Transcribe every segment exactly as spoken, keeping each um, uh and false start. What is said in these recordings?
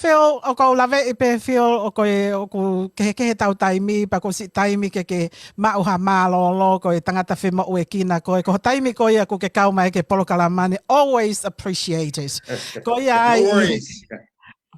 Phil, ʻoku ou laveʻi pē Phil, ʻoku kehekehe ʻetau taimi, pea ko siʻi taimi ke ke maʻu ha mālōlō, ko e tangata femoʻuekina koe, ko e taimi ko ia ʻoku ke kau mai ki he polokalama ni, always appreciated. Ko ia ai,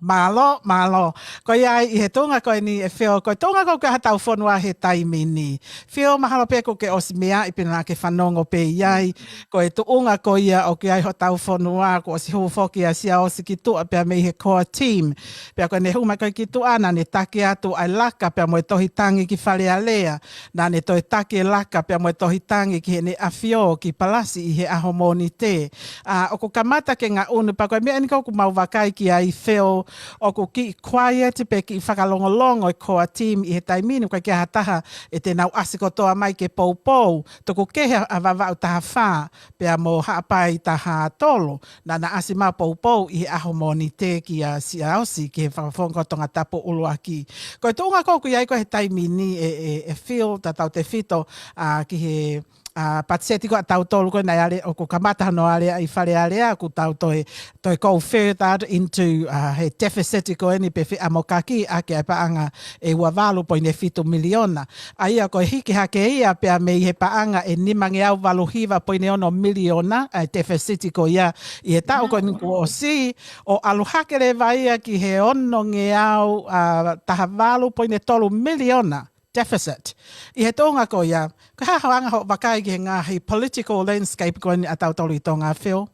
mālō, mālō. Ko ia ai ʻi he tuʻunga ko eni ʻe Phil, ko e tuʻunga ko ē ʻoku ʻi ai hotau fonua he taimi ni. Phil, mahalo pē ʻoku ke ʻosi meaʻi pe naʻa ke fanongo pē ʻi ai, ko e tuʻunga ko ia ʻoku ʻi ai hotau fonua, kuo ʻosi hū foki ʻa Siaosi ki tuʻa pea mei he core team. Pea ko ʻene hū mai ko ē ki tuʻa naʻa ne taki atu ʻa e laka pea mo e tohi tangi ki Fale Alea. Naʻa ne toe taki e laka pea mo e tohi tangi ki heʻene ʻafio ki Palasi ʻi he ʻaho Mōnite. ʻA, ʻoku kamata ke ngaʻunu pea ko e meʻa eni ʻoku mau vakai ki ai Phil, ʻoku kiʻi quiet pe kiʻi fakalongolongo e core team ʻi he taimi ni, ʻoku ʻikai ke ʻi ai ha taha ʻe te nau ʻasi kotoa mai ke poupou, tuku kehe ʻa Vavaʻu taha fā pea mo Haʻapai taha tolu, naʻa na ʻasi mai poupou ʻi he ʻaho Mōnite kia Siaosi ki he fakafofonga ko Tongatapu ʻuluaki. Ko e tuʻunga ko ē ʻoku ʻi ai ko ē he taimi ni ʻe, ʻe, ʻe Phil, tautautefito, ʻa, ki he, ʻa, patiseti ko ē ʻatautolu ko ē naʻe ʻalu ʻoku kamata hono ʻalu ʻi Fale Alea, ʻoku tau toe, toe go further into, ʻa, he deficit ko eni pe feʻamokaki ʻaki ʻa e paʻanga ʻe ua valu poini fitu miliona. ʻA ia ko e hiki hake ia pea mei he paʻanga ʻe nimangeau valu hiva poini ono miliona ʻa e deficit ko ia ʻi he taʻu ko eni kuo ʻosi, ʻo ʻalu hake leva ia ki he onongeau, ʻa, taha valu poini tolu miliona deficit. ʻI he tuʻunga ko ia, ko e hā hoʻo anga hoʻo vakai ki he ngaahi political landscape ko eni ʻatautolu ʻi Tonga, Phil?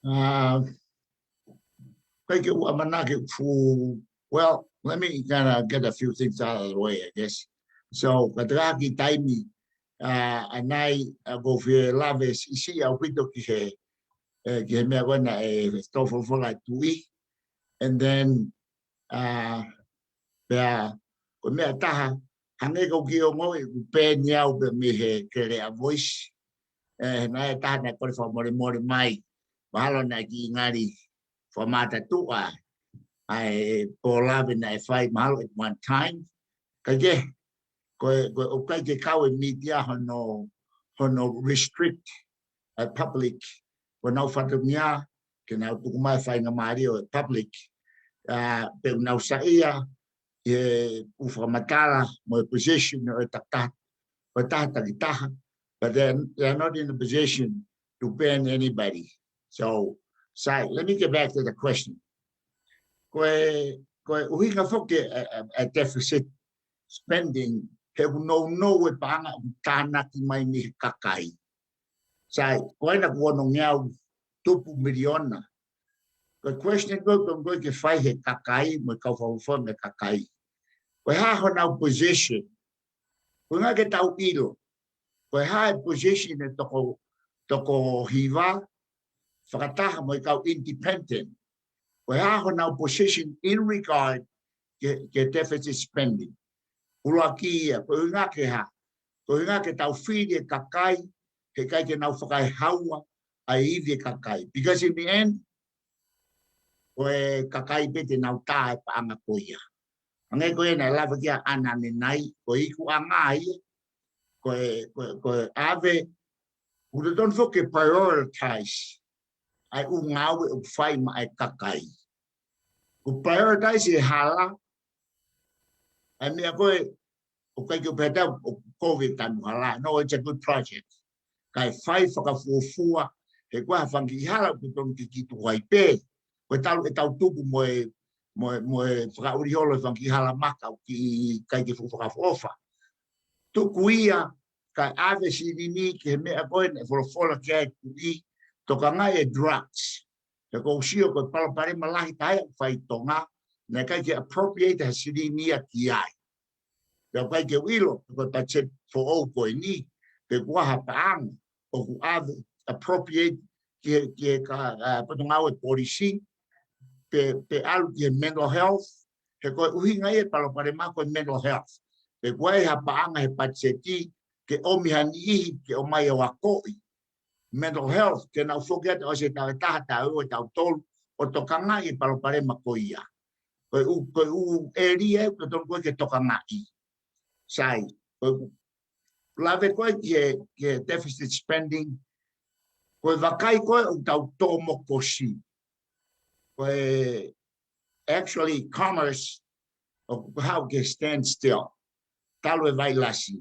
ʻA, ʻikai ke u ʻamanaki ʻoku fuʻu, well, let me kind of get a few things out of the way, I guess. So, ka te ʻaki taimi, ʻa, ʻanai, ʻa, ʻoku ou fie lave siʻisiʻi ʻaupito ki he, ʻe, ki he meʻa ko ena ʻe tō folofola e tuʻi. And then, ʻa, pea, ko e meʻa ʻe taha, hangē ko ʻeku kiʻi ongoʻi, ʻoku pehē ni au pē mei he kele ʻa Voice. ʻE, he naʻe taha naʻe kole fakamolemole mai, mahalo naʻe kiʻi ngali fakamātatuʻa ʻa e pōlave naʻe fai, mahalo at one time. Kae kehe, ko e, ko e ʻoku ʻikai ke kau e media hono, hono restrict ʻa e public, ko ʻenau fatongia ke nau tuku mai faingamālie ʻo e public, ʻa, pe ʻoku nau saiʻia ʻi he ʻū fakamatala mo e position ʻo e takitaha, ʻo e taha takitaha, but they're, they're not in a position to ban anybody. So, Sai, let me get back to the question. Ko e, ko e ʻuhinga foki ʻa e, ʻa e, ʻa e deficit spending, he ʻoku nounou e paʻanga ʻoku tānaki mai mei he kakai. Sai, ko ena kuo onongeau tupu miliona. Ko e question ko ē, ko ē ke fai he kakai, mo e kau fakafofonga e kakai. Ko e hā honau position? Ko e ʻuhinga ke tau ʻilo. Ko e hā e position e toko, toko hiva, fakataha mo e kau independent. Ko e hā honau position in regard ke, ke deficit spending? ʻUluaki ia, ko e ʻuhinga ke hā? Ko e ʻuhinga ke tau fili e kakai, he ʻikai ke nau fakaehaua ʻa e ivi e kakai. Because in the end, ko e kakai pē te nau tā e paʻanga ko ia. Hangē ko ē naʻe lave ki ai ʻanenai, ko e ikuʻanga ia, ko e, ko e, ko e ʻave, ʻoku totonu foki ke prioritize ʻa e ʻū ngāue ʻoku fai maʻa e kakai. ʻOku prioritize e hala, ʻa e meʻa ko ē, ʻoku ʻikai ke u pehē atu ʻoku kovi e tanu hala. No, it's a good project. Kae fai fakafuofua, he ko e hā e fanga kiʻi hala ʻoku totonu ke kiʻi tuku ai pē. Ko e talu ʻetau tupu mo e, mo e, mo e fakaʻuli holo e fanga kiʻi hala maka ʻoku ʻikai ke fuʻu fakaʻofoʻofa. Tuku ia, kae ʻave silini ki he meʻa ko ē naʻe folofola ki ai e tuʻi, tokangaʻi e drugs. He ʻoku ou sio ko e palopalema lahi taha ia ʻoku fai ʻi Tonga, naʻe ʻikai ke appropriate ha silini ia ki ai. Pea ʻoku ʻikai ke u ʻilo, ko e budget foʻou ko eni, pe ko e hā ha paʻanga ʻoku ʻave appropriate ki he, ki he ka, ʻa, potungāue polisi, pe, pe ʻalu ki he mental health, he ko e ʻuhinga ia e palopalema ko e mental health. Pe ko e hā ha paʻanga he budget ke ʻomi ha niʻihi, ke ʻomai ʻo akoʻi mental health, ke nau foki atu ʻo ʻosi e taʻu ʻe taha, taʻu ʻe ua, taʻu ʻe tolu, ʻo tokangaʻi e palopalema ko ia. Ko e ʻū, ko e ʻū ʻēlia ʻoku totonu ko ē ke tokangaʻi. Sai, ko e lave ko ē ki he, ki he deficit spending, ko e vakai ko ē ʻoku tau tō mo kosi. Ko e, actually commerce ʻoku haʻu ki he standstill talu e vailasi.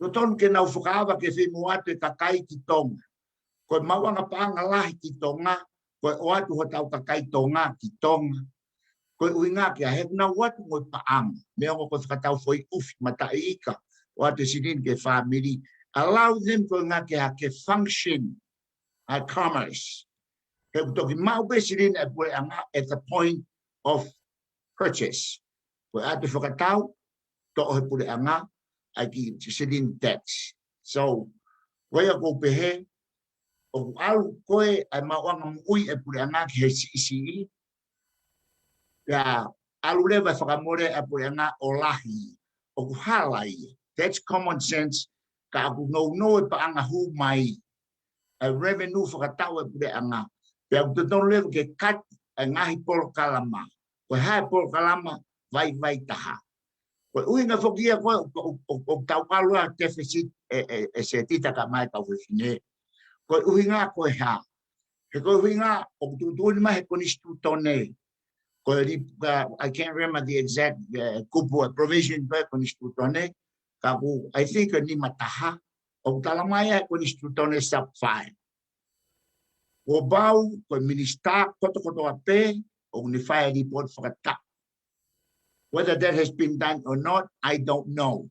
Totonu ke nau fakaava ke femu atu e kakai ki Tonga. Ko e maʻuʻanga paʻanga lahi ki Tonga, ko e ʻoatu hotau kakai Tonga ki Tonga. Ko e ʻuhinga ke ʻave ʻenau ʻoatu mo e paʻanga. Meʻa ʻoku ko e fakatau foʻi ʻufi mataʻi ika, ʻoatu e silini ki he fāmili. Allow them ko e ʻuhinga ke ʻave ke function ʻa e commerce. He ʻoku toki maʻu pē silini ʻa e puleʻanga at the point of purchase. Ko e ʻoatu e fakatau, toʻo he puleʻanga, ʻa e kiʻi silini tax. So, ko ia ʻoku ou pehē, ʻoku ʻalu ko ē ʻa e maʻuʻanga moʻui ʻa e puleʻanga ki he siʻisiʻi, pea ʻalu leva e fakamole ʻa e puleʻanga ʻo lahi, ʻoku hala ia. That's common sense, ka ʻoku nounou e paʻanga hū mai, ʻa e revenue fakatau ʻa e puleʻanga. Pea ʻoku totonu leva ke kati ʻa e ngaahi polokalama. Ko e hā e polokalama vaivai taha. Ko e ʻuhinga foki ia ko ē ʻoku, ʻoku, ʻoku, ʻoku tau ʻalu ʻa deficit ē, ē, ē Setita kae ʻumaʻā e kau fefine. Ko e ʻuhinga ko e hā. He ko e ʻuhinga ʻoku tuʻutuʻuni mai he konisitūtone. Ko e li-, uh, I can't remember the exact, uh, kupu ʻa e provision ko ē konisitūtone. Ka ʻoku, I think ko e nima taha. ʻOku talamai ʻe he konisitūtone sub five. Kuo pau, ko e minisitā kotokotoa pē, ʻoku ne fai e report fakataʻu. Whether that has been done or not, I don't know.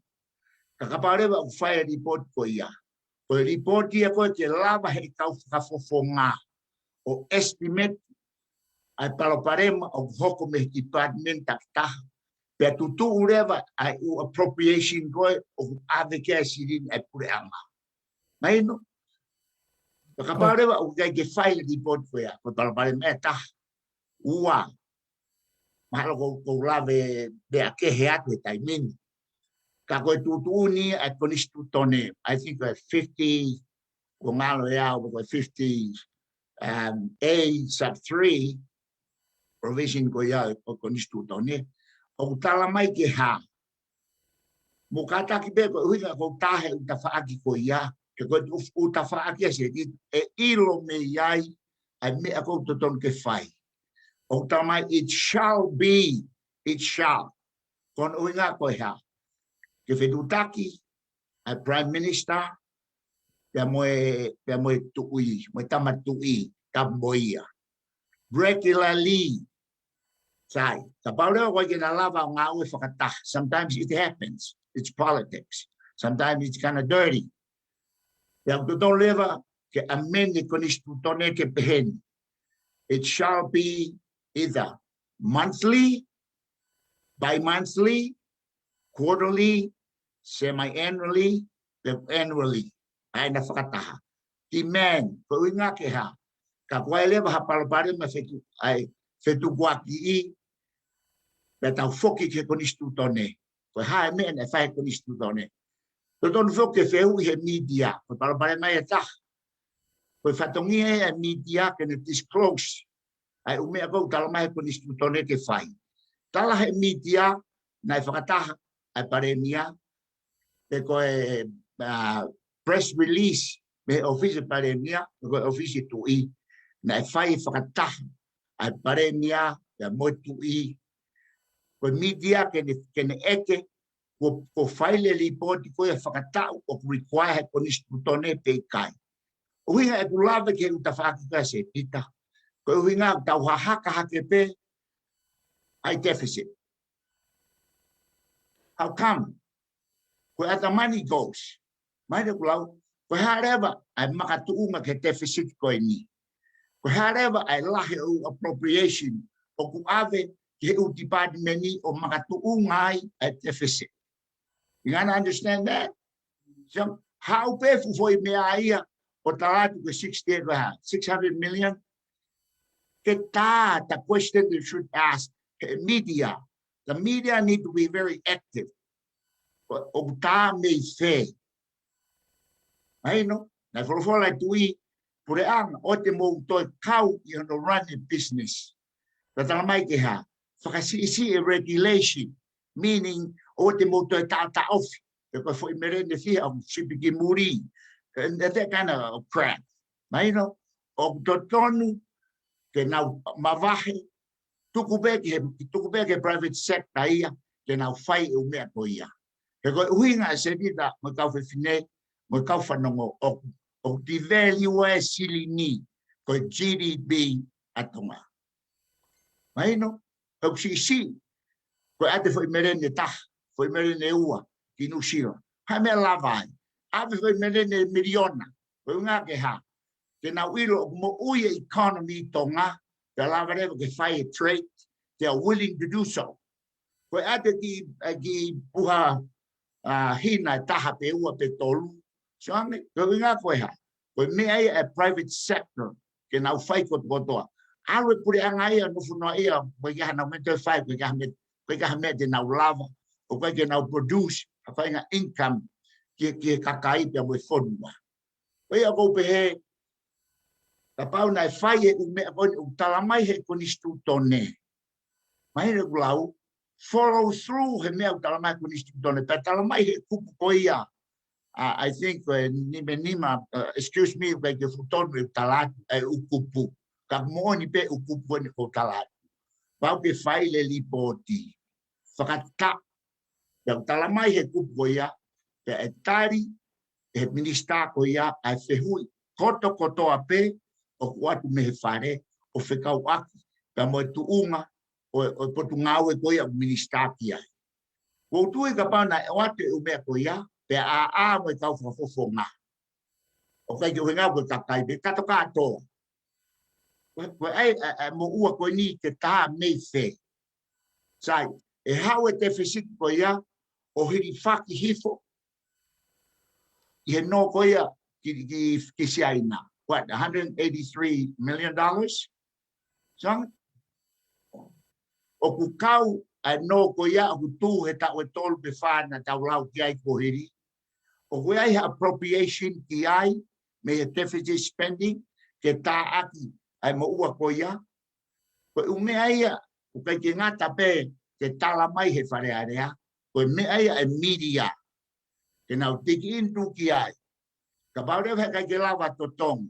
Ka kapau leva ʻoku fai e report ko ia. Ko e report ia ko ē ke lava he kau fakafofonga ʻo estimate ʻa e palopalema ʻoku hoko mei he department takitaha. Pea tutuʻu leva ʻa e ʻū appropriation ko ē ʻoku ʻave ki ai e silini ʻa e puleʻanga. Mahino? Ka kapau leva ʻoku ʻikai ke fai e report ko ia, ko e palopalema ʻe taha. Ua. Mahalo ʻoku ou, ʻoku ou lave meʻa kehe atu he taimi ni. Ka ko e tuʻutuʻuni ʻa e konisitūtone, I think ko e fifty, ʻoku ngalo ia, ʻoku ko e fifty, um, A sub three, provision ko ia ʻo e konisitūtone. ʻOku talamai ke hā. Mo kātaki pē ko e ʻuhinga ʻoku ou tā he ʻū tafaʻaki ko ia, he ko e ʻū, ʻū tafaʻaki ʻa Setita ʻe ʻilo mei ai ʻa e meʻa ʻoku totonu ke fai. ʻOku talamai, it shall be, it shall. Ko hono ʻuhinga ko e hā. Ke fetuʻutaki ʻa e Prime Minister, pea mo e, pea mo e tuʻi, mo e tama tuʻi, tapu mo ia. Regularly. Sai, kapau leva ʻoku ʻikai ke na lava ʻo ngāue fakataha. Sometimes it happens. It's politics. Sometimes it's kind of dirty. Pea ʻoku totonu leva ke amend e konisitūtone ke pehē ni. It shall be either monthly, bi-monthly, quarterly, semi-annually, pe annually. ʻA ena fakataha. Demand, ko e ʻuhinga ke hā. Ka ko e leva ha palopalema fetu-, ʻa e fetukuakiʻi, pea tau foki ki he konisitūtone. Ko e hā e meʻa naʻe fai he konisitūtone. Totonu foki ke fehuʻi he media, ko e palopalema ia ʻe taha. Ko e fatongia ia e media ke ne disclose ʻa e ʻū meʻa ʻoku talamai he konisitūtone ke fai. Tala he media, naʻe fakataha ʻa e palēmia, pe ko e, uh, press release mei he ʻōfisi palēmia, pe ko e ʻōfisi tuʻi, naʻe fai fakataha ʻa e palēmia, pea mo e tuʻi. Ko e media ke ne, ke ne ʻeke, kuo, kuo fai e lipooti ko ia fakataʻu ʻoku require he konisitūtone pe ʻikai. ʻUhinga ʻeku lave ki he ʻū tafaʻaki ko ē ʻa Setita. Ko e ʻuhinga ʻoku tau hahaka hake pē ʻa e deficit. How come? Ko e ʻata money goes. Mai le kulau, ko e hā leva ʻa e makatuʻunga ki he deficit ko eni. Ko e hā leva ʻa e lahi ʻo e appropriation ʻoku ʻave ki he ʻū department ʻo makatuʻunga ai ʻa e deficit. You gonna understand that? So, haʻu pē fuʻu foʻi meʻa ia ʻo tala atu ko e sixty, ko e hā, six hundred million? Ke tā, the question you should ask the media. The media need to be very active. ʻO, ʻoku tā mei fē? Mahino, naʻe folofola e tuʻi, puleʻanga, ʻoua te mou toe kau ʻi hono run e business. Ka talamai ke hā, fakasiʻisiʻi e regulation, meaning ʻoua te mou toe taʻotaʻofi, pe ko e foʻi meleni ʻe fiha ʻoku sipi ki muli, and that kind of crap. Mahino, ʻoku totonu ke nau mavahe, Tuku pē ki he, tuku pē ki he private sector ia, ke nau fai e ʻū meʻa ko ia. He ko e ʻuhinga e senita mo e kau fefine, mo e kau fanongo ʻoku, ʻoku devalue e silini, ko e G D P ʻa Tonga. Mahino, ʻoku siʻisiʻi, ko e ʻave foʻi meleni ʻe taha, foʻi meleni ʻe ua, ki Nuʻusila. Hā e meʻa lava ai. ʻAve foʻi meleni ʻe miliona, ko e ʻuhinga ke hā. Ke nau ʻilo ʻoku moʻui e economy Tonga, pea lava leva ke fai e trade, they are willing to do so. Ko e ʻave ki, ʻa, ki puha, ʻa, hina ʻe taha pe ua pe tolu. So ange, ko e ʻuhinga ko e hā. Ko e meʻa ia e private sector, ke nau fai kotokotoa. ʻAlu e puleʻanga ia, nofo noa ia, ko e ʻikai ha nau meʻa te fai, ko e ʻikai ha meʻa, ko e ʻikai ha meʻa te nau lava, ʻoku ʻikai ke nau produce, ha faʻahinga income, ki, ki he kakai pea mo e fonua. Ko ia ʻoku ou pehē, kapau naʻe fai e ʻū meʻa ko eni ʻoku tala mai he konisitūtone. Mahino ʻeku lau, follow through he meʻa ʻoku tala mai he konisitūtone. Pea tala mai he kupu ko ia, uh, I think, uh, nima nima, uh, excuse me, ʻoku ʻikai ke fuʻu tonu ʻeku tala atu e ʻū kupu. Ka moʻoni pē ʻū kupu ko eni ʻoku ou tala atu. Pau ke fai e lipooti. Fakataʻu. Pea ʻoku tala mai he kupu ko ia, pea ʻe tali ʻe he minisitā ko ia ʻa e fehuʻi kotokotoa pē ʻoku ʻoatu mei he fale ʻo fekauʻaki pea mo e tuʻunga ʻo, ʻo e potungāue ko ia ʻoku minisitā ki ai. ʻOku ou tui kapau naʻe ʻoatu e ʻū meʻa ko ia, pea ʻā ʻā mo e kau fakafofonga. ʻOku ʻikai ke ʻuhinga ko e kakai pē, kātoa kātoa. Ko e, ko e ʻai, ʻa, ʻa, moʻua ko eni ke tā mei fē. Sai, ʻe haʻu e deficit ko ia, ʻo hilifaki hifo, ʻi he nō ko ia ki, ki, ki Siaina. What, a hundred eighty-three million dollars? So, ʻoku kau ʻa e nō ko ia, ʻoku tuʻu he taʻu ʻe tolu pe fā naʻa tau lau ki ai kuo hili. ʻOku ʻi ai ha appropriation ki ai, mei he deficit spending, ke tāʻaki ʻa e moʻua ko ia. Ko e ʻū meʻa ia, ʻoku ʻikai ke ngata pē ke tala mai he Fale Alea, ko e meʻa ia e media. Ke nau dig into ki ai. Kapau leva he ʻikai ke lava totongi.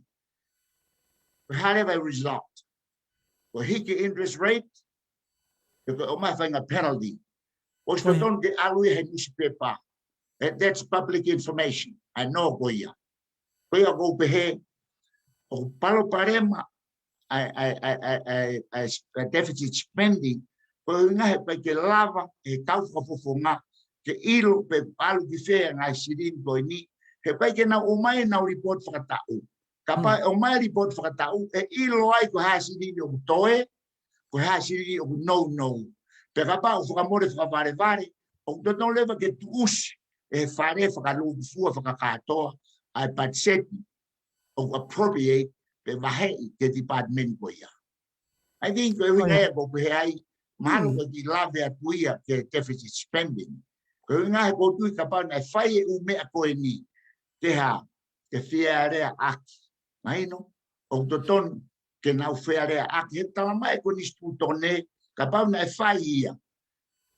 Ko e hā leva e result. Ko e hiki interest rate, he ko e ʻomai ha faʻahinga penalty. ʻOsi totonu ke ʻalu ia he newspaper. That, that's public information. ʻA e nō ko ia. Ko ia ʻoku ou pehē, ʻoku palopalema ʻa e, ʻa e, ʻa e deficit spending, ko e ʻuhinga he ʻikai ke lava he kau fakafofonga ke ʻilo pe ʻalu ki fē ʻa e ngaahi silini ko eni, he ʻikai ke nau ʻomai ʻenau lipooti fakataʻu. Kapau ʻe ʻomai lipooti fakataʻu, ʻe ʻilo ai ko e hā e silini ʻoku toe, ko e hā e silini ʻoku nounou. Pea kapau ʻoku fakamole fakavalevale, ʻoku totonu leva ke tuʻusi ʻe he fale fakalūkufua fakakātoa ʻa e patiseti ʻoku appropriate pe vaheʻi ki he department ko ia. I think ko e ʻuhinga ia ʻoku ou pehē ai, mahalo ko e kiʻi lave atu ia ki he deficit spending. Ko e ʻuhinga he ʻoku ou tui kapau naʻe fai e ʻū meʻa ko eni, ke hā, ke fealeaʻaki. Mahino, ʻoku totonu ke nau fealeaʻaki. He tala mai e konisitūtone, kapau naʻe fai ia.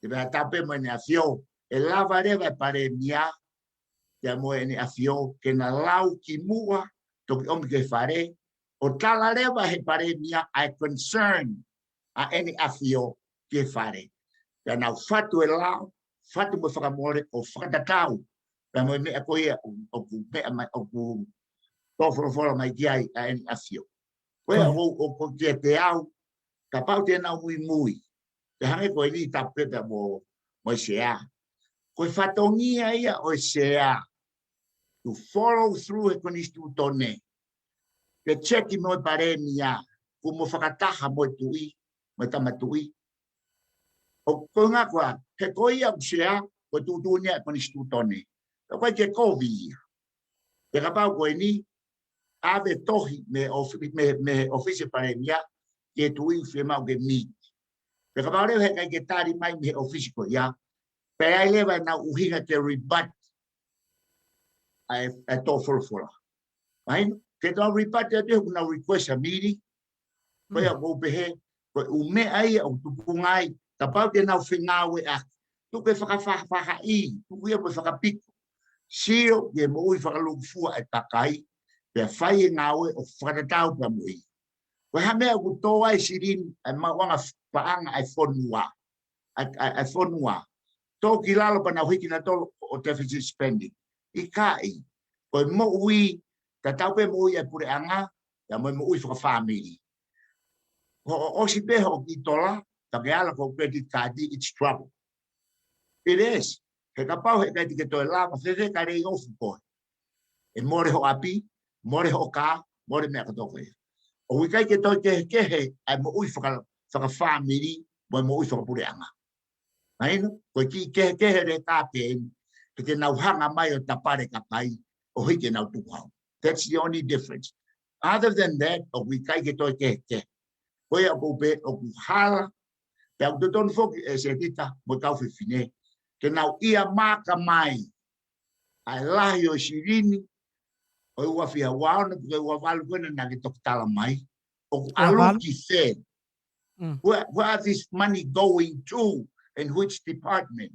Ke pehē atu pē mo ʻEne ʻAfio, ʻe lava leva e palēmia, pea mo ʻEne ʻAfio, ke na lau ki muʻa, toki ʻomi ki he fale, ʻo tala leva he palēmia ʻa e concern ʻa ʻEne ʻAfio ki he fale. Pea nau fatu e lao, fatu mo e fakamole, ʻo fakatatau. Pea mo e meʻa ko ia, ʻo, ʻoku meʻa mai, ʻoku tō folofola mai ki ai ʻa ʻEne ʻAfio. Ko ia ʻoku, ʻoku kiate au, kapau te nau muimui. Pea hangē ko eni tapu pē pea mo, mo e Sea. Ko e fatongia ia ʻo e Sea. To follow through he konisitūtone. Ke cheki mo e palēmia, kuo mo fakataha mo e tuʻi, mo e tama tuʻi. ʻOku ou ngā koa, he ko ia ʻoku Sea, ko e tuʻutuʻuni ia e konisitūtone. Ka ko e ke kovi ia. Pea kapau ko eni, ʻave tohi mei he ʻofi-, mei, mei he ʻofisi palēmia, ke tuʻi fiemaʻu ke miti. Pea kapau leva he ʻikai ke tali mai mei he ʻofisi ko ia, pea ʻai leva ʻenau ʻuhinga ke rebut ʻa e, ʻa e tō folofola. Mahino, ke tau rebut atu ʻoku nau request a meeting, ko ia ʻoku ou pehē, ko e ʻū meʻa ia ʻoku tupunga ai, kapau te nau fengāueʻaki. Tuku e fakafaʻafaʻahi, tuku ia mo e fakapiko. Sio, ke moʻui fakalūkufua e kakai, pea fai e ngāue ʻo fakatatau pea mo ia. Ko e hā e meʻa ʻoku tō ai e silini, ʻa e maʻuʻanga paʻanga ʻa e fonua. ʻA e, ʻa e, ʻa e fonua. Tō ki lalo pea nau hiki nautolu ʻo deficit spending. ʻIkai. Ko e moʻui, tatau pē moʻui ʻa e puleʻanga, pea mo e moʻui fakafāmili. Hoʻo ʻosi pē hoʻo kiʻi tola, pea ke ala ki ho credit card, it's trouble. It is. He kapau heʻikai te ke toe lava, fēfē ka lay off koe. ʻE mole ho ʻapi, mole ho kā, mole meʻa kotoa ko ia. ʻOku ʻikai ke toe kehekehe ʻa e moʻui faka-, fakafāmili, mo e moʻui fakapuleʻanga. Mahino, ko e kiʻi kehekehe leka pē eni, he te nau hanga mai ʻo tapale kakai, ʻo hiki ʻenau tukuhau. That's the only difference. Other than that, ʻoku ʻikai ke toe kehekehe. Ko ia ʻoku ou pehē ʻoku hala, pea ʻoku totonu foki ʻe Setita, mo e kau fefine, ke nau ʻia maka mai ʻa e lahi ʻo e silini, ʻo e ua fiha ua ono, pe ko e ua valu ko ena naʻa ke toki tala mai, ʻoku ʻalu ki fē. Where, where are this money going to, and which department?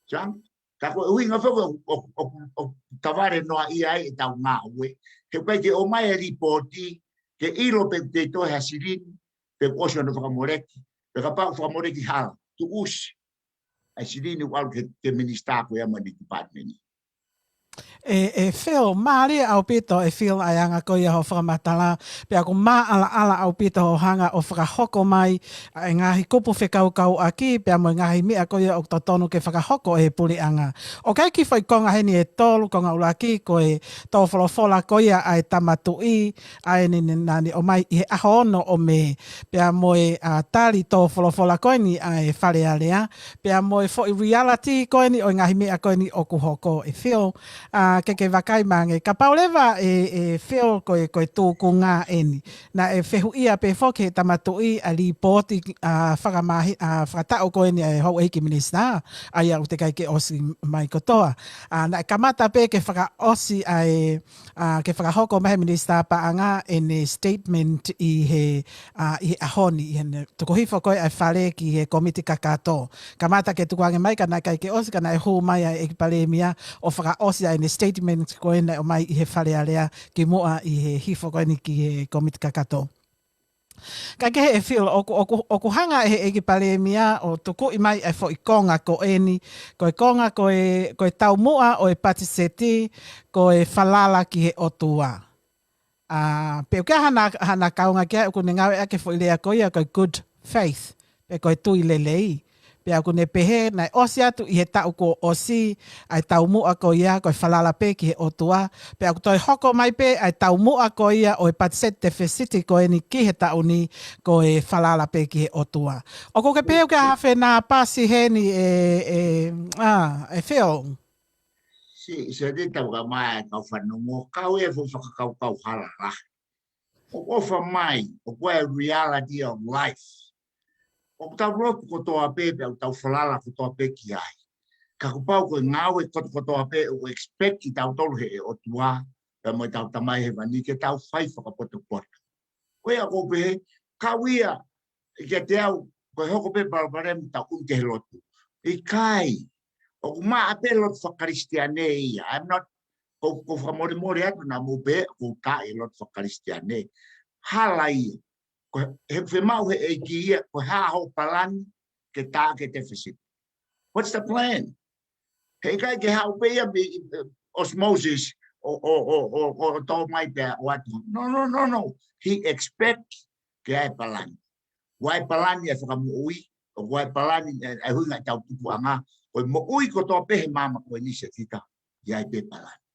Sio ange, ka ko e ʻuhinga foki ʻoku, ʻoku, ʻoku, ʻoku tavale noaʻia ai ʻetau ngāue. He ʻoku ʻikai ke ʻomai e lipooti, ke ʻilo pe ʻoku toe ʻi ai ha silini, pe kuo ʻosi hono fakamoleki, pe kapau fakamoleki hala, tuʻusi ʻa e silini ʻoku ʻalu ki he, ki he minisitā ko ia mo ʻene department. ʻE, ʻe Phil, mālie ʻaupito ʻe Phil ʻa e anga ko ia hoʻo fakamatala, pea ʻoku maʻalaʻala ʻaupito hoʻo hanga ʻo fakahoko mai ʻa e ngaahi kupu fekaukauʻaki, pea mo e ngaahi meʻa ko ia ʻoku totonu ke fakahoko ʻe he puleʻanga. ʻOku ʻi ai e kiʻi foʻi konga heni ʻe tolu, konga ʻuluaki, ko e tō folofola ko ia ʻa e Tama Tuʻi, ʻa eni naʻa ne ʻomai ʻi he ʻaho ono ʻo Mē, pea mo e, ʻa, tali tō folofola ko eni ʻa e Fale Alea, pea mo e foʻi reality ko eni ʻo e ngaahi meʻa ko eni ʻoku hoko ʻe Phil. ʻA, ke ke vakai mai ange. Kapau leva ʻe, ʻe Phil ko e, ko e tūkunga eni. Naʻe fehuʻia pē foki ʻe he Tama Tuʻi ʻa e lipooti, ʻa, fakamahi-, ʻa, fakataʻu ko eni ʻa e houʻeiki minisitā, ʻa ia ʻoku teʻeki ai ke ʻosi mai kotoa. ʻA, naʻe kamata pē ke fakaʻosi ʻa e, ʻa, ke fakahoko mai ʻe he Minisitā Paʻanga ʻene statement ʻi he, ʻa, ʻi he ʻaho ni, ʻi heʻene tuku hifo ko ē ʻa e fale ki he kōmiti kakato. Kamata ke tukuange mai ka naʻe ʻikai ke ʻosi, ka naʻe hū mai ʻa e ʻEiki Palēmia ʻo fakaʻosi ʻa ʻene statement ko ē naʻe ʻomai ʻi he Fale Alea kimuʻa ʻi he hifo ko eni ki he kōmiti kakato. Kae kehe ʻe Phil, ʻoku, ʻoku, ʻoku hanga ʻe he ʻEiki Palēmia ʻo tukuʻi mai ʻa e foʻi konga ko eni, ko e konga ko e, ko e taumuʻa ʻo e patiseti, ko e falala ki he ʻOtua. ʻA, pe ʻoku ʻi ai hana, hana kaunga ki ai ʻoku ne ngāueʻaki e foʻi lea ko ia ko e good faith, pe ko e tui lelei. Pea ʻoku ne pehē, naʻe ʻosi atu ʻi he taʻu kuo ʻosi ʻa e taumuʻa ko ia, ko e falala pē ki he ʻOtua. Pea ʻoku toe hoko mai pē ʻa e taumuʻa ko ia ʻo e patiseti tefisiti ko eni ki he taʻu ni, ko e falala pē ki he ʻOtua. ʻOku ke pehē ʻoku ʻi ai ha fenāpasi heni ʻe, ʻe, ʻa, ʻe Phil? Sio, sio, te tau ka mai kau fanongo, kau e fo fakakaukau hala lahi. ʻOku ʻofa mai, ʻoku ʻi ai e reality of life. ʻOku tau lotu kotoa pē, pea ʻoku tau falala kotoa pē ki ai. Ka kuo pau ko e ngāue kotokotoa pē, ʻoku expect kitautolu ʻe he ʻOtua, pea mo ʻetau Tamai Hēvani ke tau fai fakapotopoto. Ko ia ʻoku ou pehē, kau ia, kiate au, ko e hoko pē palopalema tau ʻunu ki he lotu. ʻIkai, ʻoku maʻa pē lotu fakakalisitiane ia. I'm not, ko, ko fakamolemole atu naʻa mou pehē, ʻoku ou tā e lotu fakakalisitiane. Hala ia. Ko e, he fiemaʻu ʻe he ʻEiki ia, ko e hā hoʻo palani ke tā ki he tefisiti. What's the plan? Heʻikai ke haʻu pē ia mei, eh, osmosis, ʻo, ʻo, ʻo tō mai pea ʻoatu. No, no, no, no. He expect ke ʻi ai e palani. ʻOku ʻi ai e palani ʻa e fakamoʻui, ʻoku ʻi ai e palani ʻa e, ʻa e ʻuhinga ʻetau tupuʻanga, ko e moʻui kotoa pē he māmani ko eni Setita, ʻoku ʻi ai pē palani.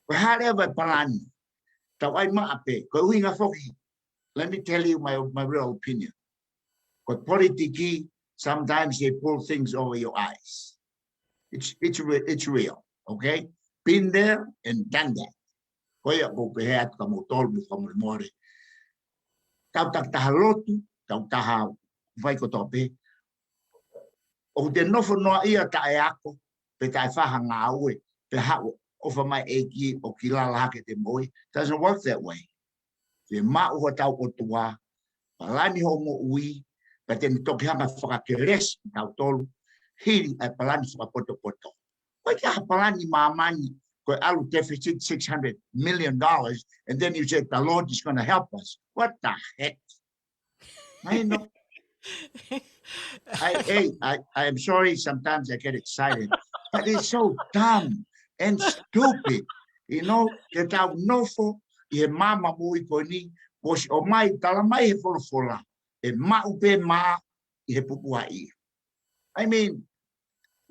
Ko e hā leva e palani, tau ʻai maʻa pē, ko e ʻuhinga foki, let me tell you my, my real opinion. Ko e politiki, sometimes they pull things over your eyes. It's, it's re-, it's real, okay? Been there and done that. Ko ia ʻoku ou pehē atu kia moutolu mo fakamolemole. Tau takitaha lotu, tau takitaha fai kotoa pē. ʻOku te nofo noaʻia taʻeako, pe taʻefai ha ngāue, pe haʻu ʻofa mai e ʻEiki ʻo kilala hake ʻete moʻui. Doesn't work that way. Fiemaʻu hotau ʻOtua, palani hoʻo moʻui, pea te ne toki hanga fakakelesi kitautolu, hili ʻa e palani fakapotopoto. ʻOku ʻikai ha palani māmani, ko e ʻalu deficit six hundred million dollars, and then you said the Lord is going to help us. What the heck? I know. I, hey, I, I am sorry, sometimes I get excited, but it's so dumb and stupid. You know, ke tau nofo ʻi he maama moʻui ko eni, ʻosi ʻomai, tala mai he folofola, ʻe maʻu pē mā ʻi he pupuhaʻia. I mean,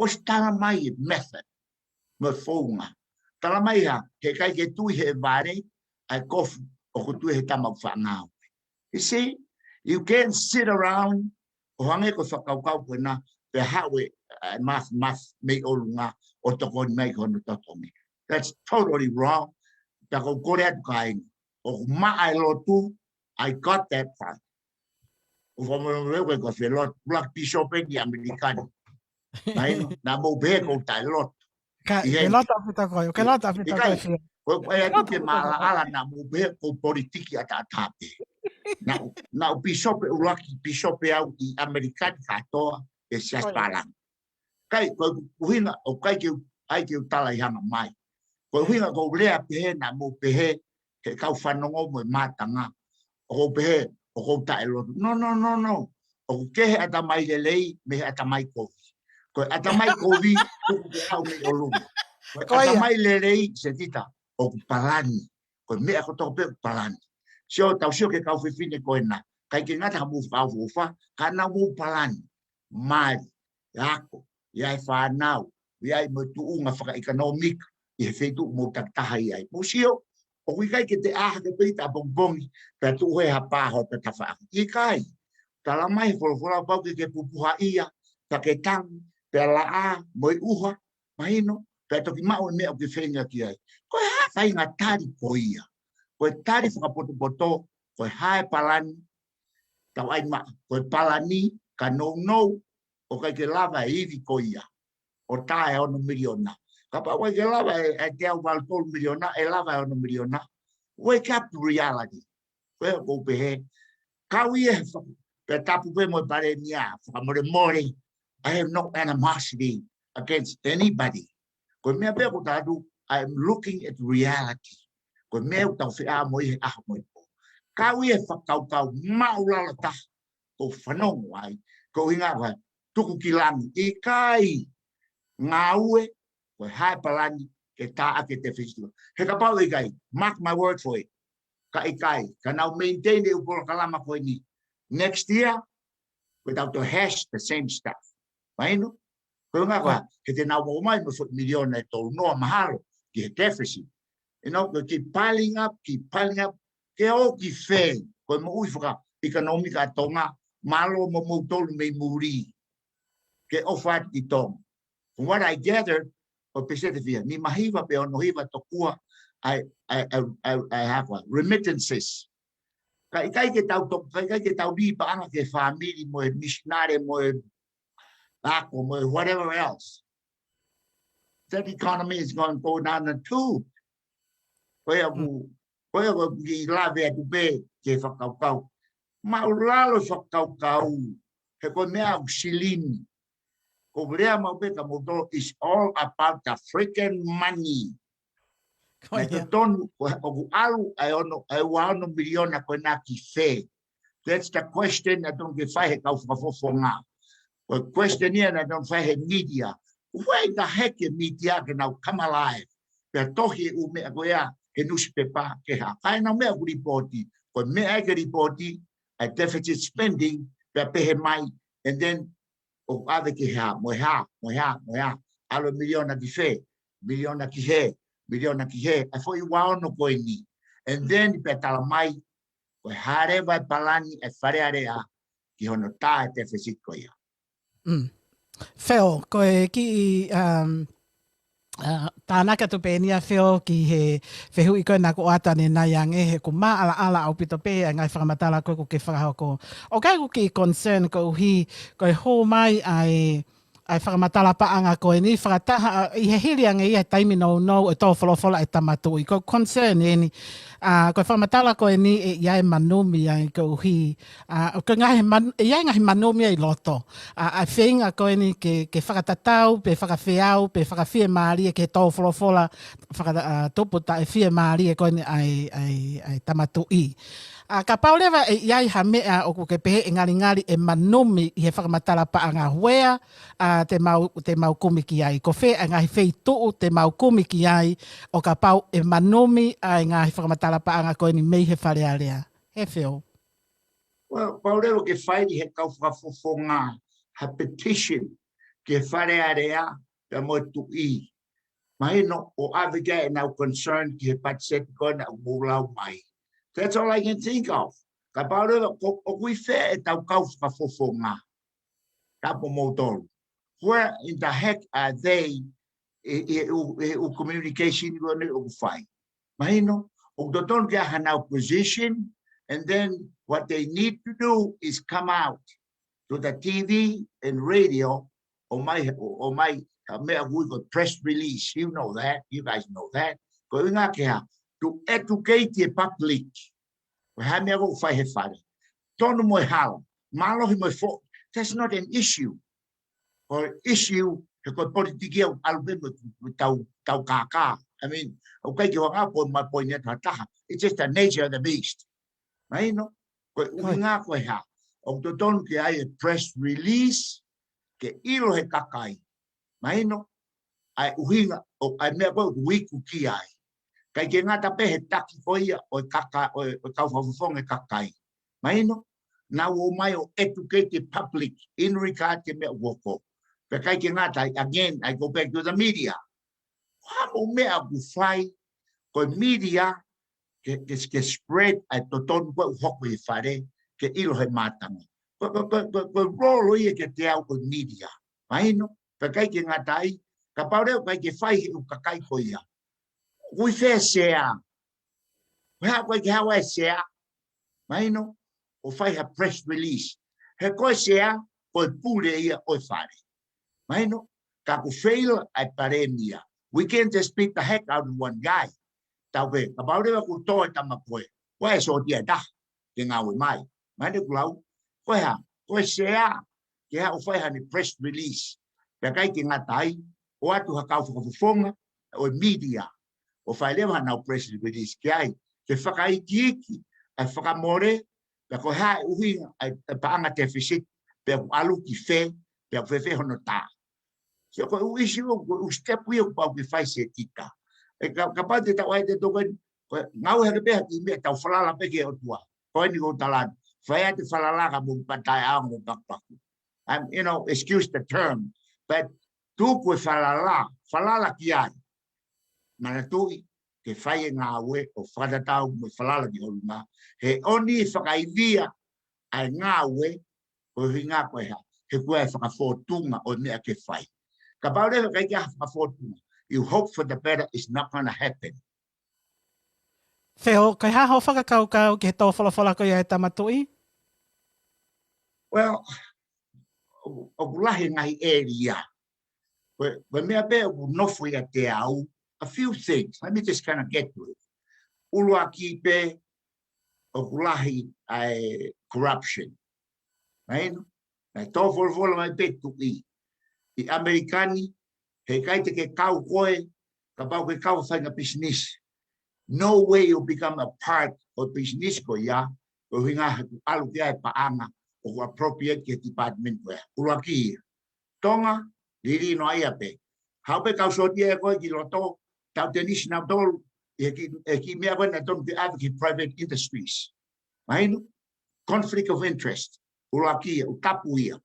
ʻosi tala mai e method mo e founga. Tala mai ha, heʻikai ke tui he vale, ʻa e kofu ʻoku tui he tama ʻoku faʻa ngāue. You see, you can't sit around ʻo hangē ko e fakakaukau ko ena, pea haʻu e, ʻa e mafimafi mei ʻolunga ʻo tokoni mai ki hono totongi. That's totally wrong. Pea ʻoku ou kole atu kāinga, ʻoku maʻa e lotu, I got that part. ʻOku ou fakamālō atu koe ko e fie lotu, ʻuluaki pīsope ʻi ʻAmelika ni. Mahino, naʻa mou pehē ʻoku ou taʻelotu. Ka, ʻi he, ke lotu ʻaupito koe, ke lotu ʻaupito koe, ʻikai, fie. Ko e, ko e atu ke maʻalaʻala naʻa mou pehē ʻoku ou politiki ʻataʻatā pē. Naʻa, naʻa ku pīsope ʻuluaki, pīsope au ʻi ʻAmelika ni kātoa, ʻi he siasi pālangi. Kai, ko e ʻuhinga, ʻoku ʻikai ke u, ʻai ke u tala ʻi hanga mai. Ko e ʻuhinga ʻoku ou lea pehē naʻa mou pehē, he kau fanongo mo e mātanga. ʻOku ou pehē, ʻoku ou taʻelotu. No, no, no, no. ʻOku kehe ʻatamai lelei, mei he ʻatamai kovi. Ko e ʻatamai kovi, tuku ke haʻu mei ʻolunga. Ko e ʻatamai lelei, Setita, ʻoku palani. Ko e meʻa kotoa pē ʻoku palani. Sio, tau sio ki he kau fefine ko ena. ʻIkai ke ngata ha mou fakaʻofoʻofa, ka naʻa mou palani. Mali, ako, ʻi ai e fānau, ʻi ai mo e tuʻunga fakaʻekonōmika, ʻi he feituʻu mou takitaha ʻi ai. Mou sio, ʻoku ʻikai ke te ʻā hake pē ʻi he pongipongi, pea tuʻu he hapā ho pē tafaʻaki. ʻIkai, tala mai he folofola pau ke ke pupuhaʻia, pea ke tangi, pea laʻā, mo e ʻuha, mahino, pea toki maʻu e meʻa ʻoku ke feinga ki ai. Ko e hā e faʻahinga tali ko ia? Ko e tali fakapotopoto, ko e hā e palani, tau ʻai maʻa, ko e palani, ka nounou, ʻoku ʻikai ke lava e ivi ko ia ʻo tā e ono miliona. Kapau ʻoku ʻikai ke lava e, e teau valu tolu miliona, ʻe lava e ono miliona. Wake up to reality. Ko ia ʻoku ou pehē, kau ia he faka-, pea tapu pē mo e palēmia, fakamolemole. I have no animosity against anybody. Ko e meʻa pē ʻoku ou tala atu, I am looking at reality. Ko e meʻa ʻoku tau feʻao mo ia he ʻaho mo e pō. Kau ia he fakakaukau māʻulalo taha, ʻoku ou fanongo ai, ko e ʻuhinga ko e tuku ki langi, ʻikai, ngāue, ko e hā e palani, ke tā ʻaki e deficit. He kapau ʻikai, mark my word for it. Ka ʻikai, ka nau maintain e ʻū polokalama ko eni. Next year, ko e tau toe hash the same stuff. Mahino? Ko e ʻuhinga ko e hā, he te nau ō mai mo e foʻi miliona ʻe tolu noa mahalo, ki he deficit. You know, ko e keep piling up, keep piling up, ke ō ki fē, ko e moʻui fakaʻekonōmika ʻa Tonga, mālō mo moutolu mei muli. Ke ʻofa atu ki Tonga. From what I gathered, ʻo Pesete Fia, nima hiva pe ono hiva tokua ʻa e, ʻa e, ʻa e, ʻa e, ʻa e hā ko e remittances. Ka ʻikai ke tau to-, ka ʻikai ke tau lī paʻanga ki he fāmili mo e misinale mo e ako mo e whatever else. That economy is gonna go down the tube. Ko ia ʻoku, ko ia ʻoku ou kiʻi lave atu pē ki he fakakaukau. Māʻulalo e fakakaukau, he ko e meʻa ʻoku silini. Ko e lea maʻu pē kia moutolu, it's all about the freaking money. Ko ia. Naʻe totonu, ko e, ʻoku ʻalu ʻa e ono, ʻa e ua ono miliona ko ena ki fē. That's the question naʻe totonu ke fai he kau fakafofonga. Ko e question ia naʻe totonu fai he media. Why the heck e media ke nau come alive? Pea tohi e ʻū meʻa ko ia he nusipepa ke hā. Ka ʻenau meʻa ʻoku lipooti. Ko e meʻa ia ke lipooti, ʻa e deficit spending, pea pehē mai, and then ʻoku ʻave ki he hā, mo e hā, mo e hā, mo e hā. ʻAlu e miliona ki fē, miliona ki hē, miliona ki hē, ʻa e foʻi ua ono ko eni. And then pea tala mai, ko e hā leva e palani e Fale Alea ki hono tā e deficit ko ia. Mm. Phil, ko e kiʻi, um, uh, tānaki atu pē eni ia Phil ki he fehuʻi ko ena kuo ʻoatu ʻanenai ange he ʻoku māʻalaʻala ʻaupito pē ʻa e ngaahi fakamatala ko ē ʻoku ke fakahoko. ʻOku ʻi ai ʻeku kiʻi concern koeʻuhi, ko e hū mai ʻa e, ʻa e fakamatala paʻanga ko eni, fakataha, ʻi he hili ange ia he taimi nounou ʻe tō folofola e Tama Tuʻi. Ko e concern eni, ʻA, ko e fakamatala ko eni ʻe ʻi ai e manumi ai koeʻuhi. ʻA, ko e ngaahi man-, ʻe ʻi ai e ngaahi manumi ʻi loto. ʻA, ʻa e feinga ko eni ke, ke fakatatau, pe fakafeau, pe fakafiemālie ke tō folofola, faka-, ʻa, tupu taʻefiemālie ko eni ʻa e, ʻa e, ʻa e Tama Tuʻi. ʻA, kapau leva ʻe ʻi ai ha meʻa ʻoku ke pehē ʻe ngalingali ʻe manumi ʻi he fakamatala paʻanga, where ʻa, te mau, te mau kumi ki ai. Ko fē ʻa e ngaahi feituʻu te mau kumi ki ai, ʻo kapau ʻe manumi ʻa e ngaahi fakamatala paʻanga ko eni mei he Fale Alea. He feo. Well, pau leva ke fai ʻe he kau fakafofonga ha petition ki he Fale Alea pea mo e Tuʻi. Mahino ʻo ʻave ki ai ʻenau concern ki he patiseti ko ena ʻoku mou lau mai. That's all I can think of. Kapau leva, ko, ʻoku ʻi fē ʻetau kau fakafofonga? Tapu mo moutolu. Where in the heck are they ʻi, ʻi, ʻi, ʻi communication ko eni ʻoku fai? Mahino, ʻoku totonu ke ʻi ai hanau position, and then what they need to do is come out to the T V and radio, ʻomai, ʻo, ʻomai, ha meʻa ʻoku ui ko e press release, you know that, you guys know that. Ko e ʻuhinga ke hā, to educate the public. Ko e hā e meʻa ʻoku fai he Fale. Tonu mo e hala, mālohi mo e foʻi. That's not an issue. Ko e issue, he ko e politiki ʻoku ʻalu pē mo e tau, tau kākā. I mean, ʻoku ʻikai ke u hanga ʻo poini atu ha taha. It's just the nature of the beast. Mahino, ko e ʻuhinga ko e hā. ʻOku totonu ke ʻi ai e press release, ke ʻilo he kakai. Mahino, ʻa e ʻuhinga, ʻo, ʻa e meʻa ko ē ʻoku iku ki ai. ʻIkai ke ngata pē he taki ko ia ʻo e kakai, ʻo e, ʻo e kau fakafofonga e kakai. Mahino, nau ō mai ʻo educate the public in regard to e meʻa ʻoku hoko. Pea ʻikai ke ngata ai, again, I go back to the media. Ko e hā mo e meʻa ʻoku fai, ko e media, ke, ke, ke spread ʻa e totonu ko ē ʻoku hoko ʻi Fale, ke ʻilo he mātanga. Ko, ko, ko, ko, ko e role ia kiate au ko e media. Mahino, pea ʻikai ke ngata ai, kapau leva ʻikai ke fai he ʻū kakai ko ia. ʻOku ʻi fē e sea? Ko e hā ʻoku ʻikai ke haʻu ai e sea? Mahino, ʻo fai ha press release. He ko e sea, ko e pule ia ʻo e Fale. Mahino, ka ʻoku fail ʻa e Palēmia. We can't just beat the heck out of one guy. Tau pē, kapau leva kuo tō e tama ko ē, ʻoua ʻe sōtia e taha ke ngāue mai. Mahino ʻoku lau, ko e hā, ko e sea, ke haʻu ʻo fai haʻane press release. Pea ʻikai ke ngata ai, ʻoatu ha kau fakafofonga ʻo e media, ʻo fai leva hanau press release ki ai, ke fakaikiiki ʻa e fakamole, pea ko e hā e ʻuhinga ʻa e, ʻa e paʻanga deficit, pea ʻoku ʻalu ki fē, pea ʻoku fēfē hono tā. So ko e ʻū issue, ko e ʻū step ia ʻoku pau ke fai Setita. ʻE ka, kapau te tau ʻai te toko, ko e ngāue hake pē ha kiʻi meʻa, tau falala pē ki he ʻOtua. Ko eni ʻoku ou tala atu, fai atu e falala ka mou patae ʻaonga mo pakupaku. Um, you know, excuse the term, but tuku e falala, falala ki ai. Manatuʻi, ke fai e ngāue ʻo fakatatau mo e falala ki ʻolunga. He ʻoku ne fakaivia ʻa e ngāue, ko e ʻuhinga ko e hā, he ko e fakafōtunga ʻo e meʻa ke fai. Kapau leva ʻikai ke ʻi ai ha fakafōtunga, you hope for the better, is not gonna happen. Feo, ko e hā hoʻo fakakaukau ki he tō folofola ko ia ʻa e Tama Tuʻi? Well, ʻo, ʻoku lahi e ngaahi ʻēlia. Ko e, ko e meʻa pē ʻoku nofo ʻiate au, a few things. Let me just kinda get to it. ʻUluaki pē, ʻoku lahi ʻa e corruption. Mahino, naʻe tō folofola mai pē Tuʻi. ʻI ʻAmelika ni, heʻikai te ke kau koe, kapau ke kau faʻahinga business. No way you become a part of business ko ia, ko e ʻuhinga he ʻoku ʻalu ki ai e paʻanga, ʻoku appropriate ki he department ko ia. ʻUluaki ia. Tonga, lili noa ia pē. Haʻu pē kau sōtia ʻe koe ki loto, tau tenisi nautolu, ʻi he kiʻi, ʻi he kiʻi meʻa ko ē naʻe tonu ke ʻave ki private industries. Mahino, conflict of interest, ʻuluaki ia, ʻoku tapu ia.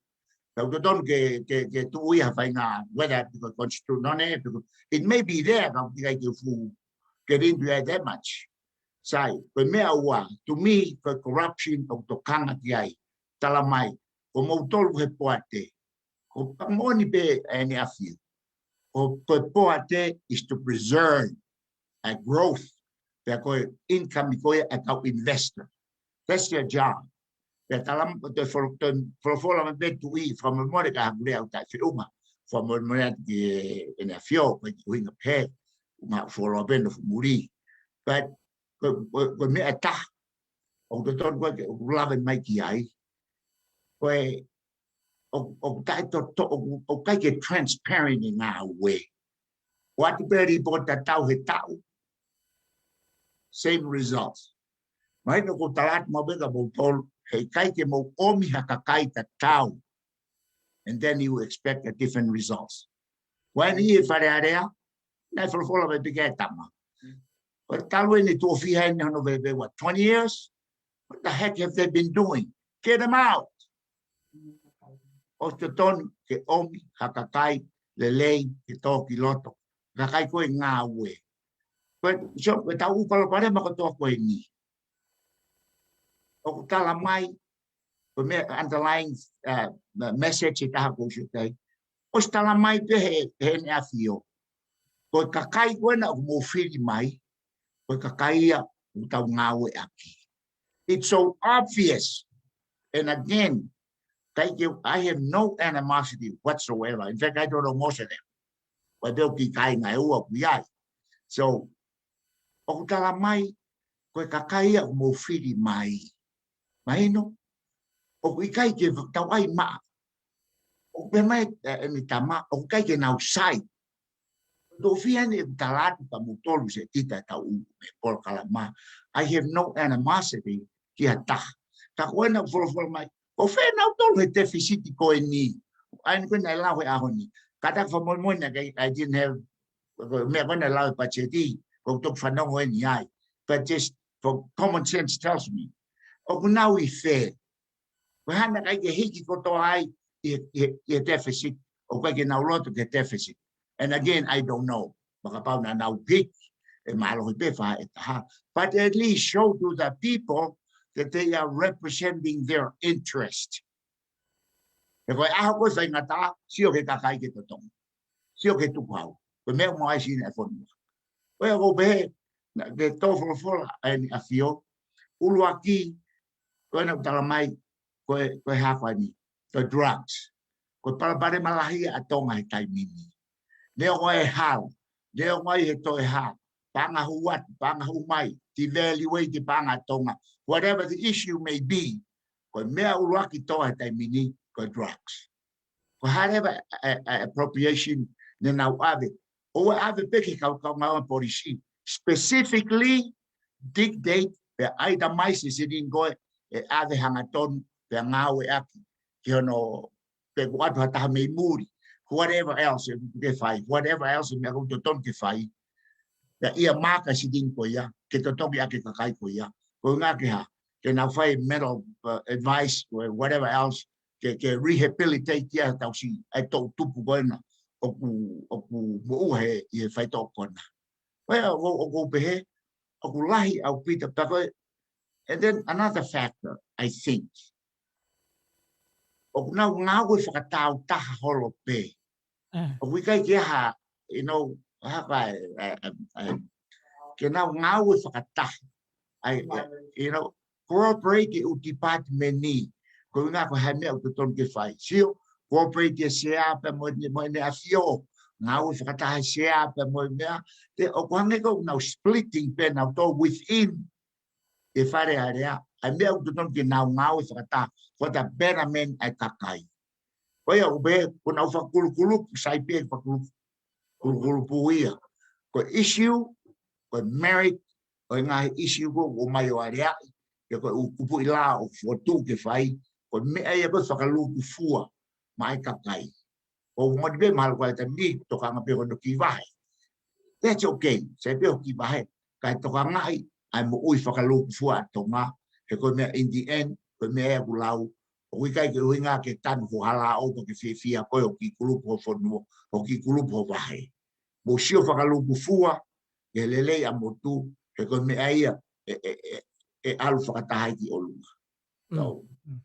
Pea ʻoku totonu ke, ke, ke tuʻu ia ha faʻahinga, whether because constitution on it, because it may be there, ka ʻoku ʻikai ke fuʻu get into it that much. Sai, ko e meʻa ua, to me, ko e corruption ʻoku tokanga ki ai, tala mai, ko moutolu he poate, ko e moʻoni pē ʻEne ʻAfio. Ko, ko e poate is to preserve a growth, pea ko e income ko ia ʻa e kau investor. That's their job. Pea tala mo e folo-, toe folofola mai pē Tuʻi, fakamolemole ka haʻaku lea ʻoku taʻefeʻunga. Fakamolemole atu ki ʻEne ʻAfio, ko e ʻuhinga pē, ʻuhinga folofola pē nofo muli. But ko, ko, ko e meʻa ʻe taha ʻoku totonu ke, ʻoku lave mai ki ai. Ko e, ʻo, ʻoku taʻetoto, ʻoku, ʻoku ʻikai ke transparent e ngāue. ʻOatu pē e lipooti tatau he taʻu, same results. Mahino ʻoku ou tala atu maʻu pē kia moutolu, heʻikai ke mou ʻomi ha kakai tatau, and then you expect a different results. Ko eni ʻi Fale Alea, naʻe folofola mai pē ki ai e tama. Ko e talu eni tuʻo fiha eni hono veuveu, what, twenty years? What the heck have they been doing? Get them out. ʻOsi totonu ke ʻomi ha kakai lelei ke tō ki loto. Kakai ko ē ngāue. Ko e, so, ko ʻetau palopalema kotoa ko eni. ʻOku tala mai, ko e meʻa underlying, uh, message ʻe taha ʻoku ou sio ki ai. ʻOsi tala mai pē he, he ʻEne ʻAfio. Ko e kakai ko ena ʻoku mou fili mai, ko e kakai ia ʻoku tau ngāueʻaki. It's so obvious. And again, ʻikai ke, I have no animosity whatsoever. In fact, I don't know most of them. Ko e pē ʻoku ʻikai ngāue ʻoku ʻi ai. So, ʻoku tala mai, ko e kakai ia ʻoku mou fili mai. Mahino, ʻoku ʻikai ke tau ʻai maʻa. ʻOku pehē mai, eh, ʻene tama, ʻoku ʻikai ke nau sai. Tuʻo fiha eni ʻeku tala atu kia moutolu, Setita, ʻetau ʻū polokalama. I have no animosity ki ha taha. Ka ko ena ʻoku folofola mai, ko fē nautolu he deficit ko eni? ʻA eni ko ena ʻe lau he ʻaho ni. Kātaki fakamolemole naʻe ʻikai, I didn't have, ko e meʻa ko ena ʻe lau he budget, ko e toki fanongo eni ai. But just for common sense tells me, ʻoku nau ʻi fē? Ko e hā naʻe ʻikai ke hiki kotoa ai ʻi, ʻi, ʻi he deficit, ʻoku ʻikai ke nau loto ki he deficit. And again, I don't know. Mahalo kapau naʻa nau hiki, ʻe mālohi pē faʻa ʻe taha. But at least show to the people that they are representing their interest. He ko e ʻaho ko ē faingataʻa, sio ki he kakai ke totongi. Sio ki he tukuhau. Ko e meʻa ʻoku maʻu ai e sini ʻa e fonua. Ko ia ʻoku ou pehē, naʻa ke tō folofola ʻa ʻEne ʻAfio, ʻuluaki, ko ena ʻoku tala mai, ko e, ko e hā ko eni, the drugs. Ko e palopalema lahi ʻa Tonga he taimi ni. Neongo e hala, neongo ʻi he toe hala, paʻanga hū atu, paʻanga hū mai, devaluate e paʻanga ʻa Tonga, whatever the issue may be, ko e meʻa ʻuluaki tō he taimi ni, ko e drugs. Ko e hā leva e, e, e appropriation naʻa nau ʻave. ʻOua ʻe ʻave pē ki he kau, kau ngāue polisi. Specifically dictate pe itemize e silini ko ē ʻe ʻave hangatonu pe ngāueʻaki ki hono pe kuo ʻoatu ha taha mei muli. Whatever else ʻoku ke fai, whatever else meʻa ʻoku totonu ke fai. Pea earmark e silini ko ia, ke totongi ʻaki e kakai ko ia. Ko e ʻuhinga ke hā, ke nau fai mental, uh, advice, or whatever else, ke, ke rehabilitate ia ʻa e tauhi, ʻa e toʻutupu ko ena, ʻoku, ʻoku moʻua he, ʻi he faitoʻo ko ena. Ko ia, ʻoku, ʻoku ou pehē, ʻoku lahi ʻaupito, pea ko e, and then another factor, I think. ʻOku nau ngāue fakatāutaha holo pē. ʻOku ʻikai ke ʻi ai ha, you know, ha ka, eh, eh, eh, ke nau ngāue fakataha. ʻAi, eh, you know, cooperate e ʻū department ni. Ko e ʻuhinga ko e hā e meʻa ʻoku totonu ke fai. Sio, cooperate e sea pea mo, mo ʻEne ʻAfio. Ngāue fakataha e sea pea mo e meʻa. Te ʻoku hangē ko ʻenau splitting pē nautolu within e Fale Alea, ʻa e meʻa ʻoku totonu ke nau ngāue fakataha, for the betterment ʻa e kakai. Ko ia ʻoku pehē, ko ʻenau fakakulukulupu, sai pē fakakulu-, kulukulupu ia. Ko e issue, ko e merit, ʻo e ngaahi issue ko ē ʻoku ʻomai ʻo aleaʻi, pe ko e ʻū kupuʻi lao ʻoku fokotuʻu ke fai, ko e meʻa ia ko e fakalūkufua maʻa e kakai. ʻOku moʻoni pē mahalo ko e taimi ni, tokanga pē ko hono kiʻi vahe. That's okay, sai pē hoʻo kiʻi vahe. Kae tokangaʻi ʻa e moʻui fakalūkufua ʻa Tonga, he ko e meʻa in the end, ko e meʻa ia ʻoku lau, ʻoku ʻikai ke ʻuhinga ke tanu ho hala ʻo ke fiefia koe, ho kiʻi kulupu ho fonua, ho kiʻi kulupu ho vahe. Mou sio fakalūkufua, ke lelei ʻa e motu, he ko e meʻa ia, ʻe, ʻe, ʻe, ʻe ʻalu fakataha ai ki ʻolunga. Mm.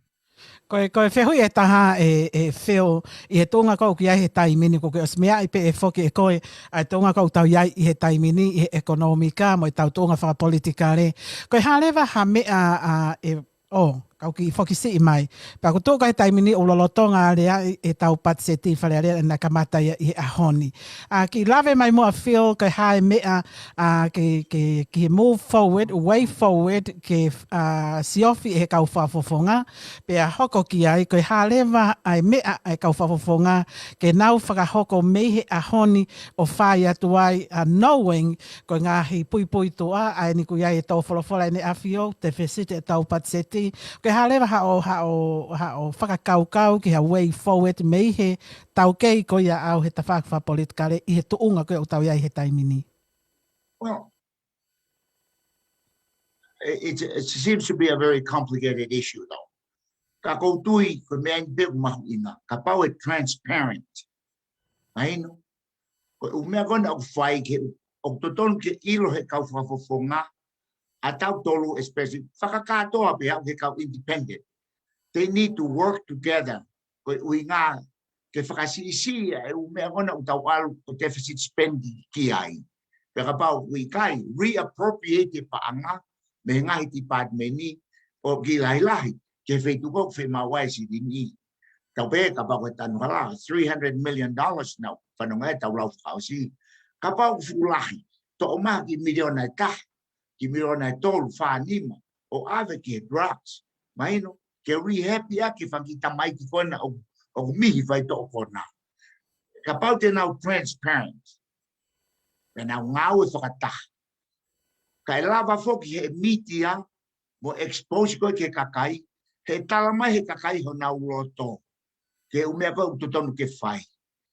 Ko e, ko e fehuʻi ʻe taha ē, ē Feo, ʻi he tuʻunga ko ē ʻoku ke ʻi ai he taimi ni, kuo ke ʻosi meaʻi pē ʻe foki ʻe koe ʻa e tuʻunga ko ē ʻoku tau ʻi ai ʻi he taimi ni, ʻi he ʻekonōmika, mo ʻetau tuʻunga fakapolitikale. Ko e hā leva ha meʻa, ʻa, ʻe, ʻo, ʻOku kiʻi foki siʻi mai. Pea ʻoku tuʻu ko e taimi ni ʻoku lolotonga ʻa e lea ʻi he tau patiseti Fale Alea naʻe kamata ia ʻi he ʻaho ni. ʻA, kiʻi lave mai muʻa Phil, ko e hā e meʻa, ʻa, ke, ke, ke move forward, way forward, ke, ʻa, siofi ʻe he kau fakafofonga. Pea hoko ki ai, ko e hā leva ʻa e meʻa ʻa e kau fakafofonga, ke nau fakahoko mei he ʻaho ni ʻo fai atu ai, ʻa, knowing, ko e ngaahi puipuituʻa, ʻa eni ʻoku ʻi ai e tō folofola ʻEne ʻAfio, tefisiti ʻetau patiseti. Ko e hā leva haʻo, haʻo, haʻo fakakaukau ki ha way forward mei he taukei ko ia ʻau he tafaʻaki fakapolitikale ʻi he tuʻunga ko ia ʻoku tau ʻi ai he taimi ni. Well, it, it seems to be a very complicated issue, though. Ka ʻoku ou tui, ko e meʻa eni pē ʻoku mahuʻinga. Kapau ʻe transparent. Mahino? Ko e ʻū meʻa ko ena ʻoku fai ke, ʻoku totonu ke ʻilo he kau fakafofonga, ʻa tautolu especially, fakakātoa pē ʻa e kau independent. They need to work together. Ko e ʻuhinga ke fakasiʻisiʻi ʻa e ʻū meʻa ko ena ʻoku tau ʻalu ʻo deficit spending ki ai. Pea kapau ʻoku ʻikai, reappropriate e paʻanga mei he ngaahi department ni ʻo kiʻi lahilahi, ke feituʻu ko ē ʻoku fiemaʻu ai e silini. Tau pehē kapau ko e tanu hala, three hundred million dollars naʻa ku fanongo ai tau lau fakaʻosi. Kapau ʻoku fuʻu lahi, toʻo mai ha kiʻi miliona ʻe taha, kiʻi miliona ʻe tolu, fā, nima, ʻo ʻave ki he drugs. Mahino, ke rehab ia ki he fanga kiʻi tamaiki ko ena ʻoku, ʻoku mihi faitoʻo ko ena. Kapau te nau transparent, pea nau ngāue fakataha. Kae lava foki he media, mo expose ko ē ki he kakai, he tala mai he kakai honau loto. Ke ʻū meʻa ko ē ʻoku totonu ke fai.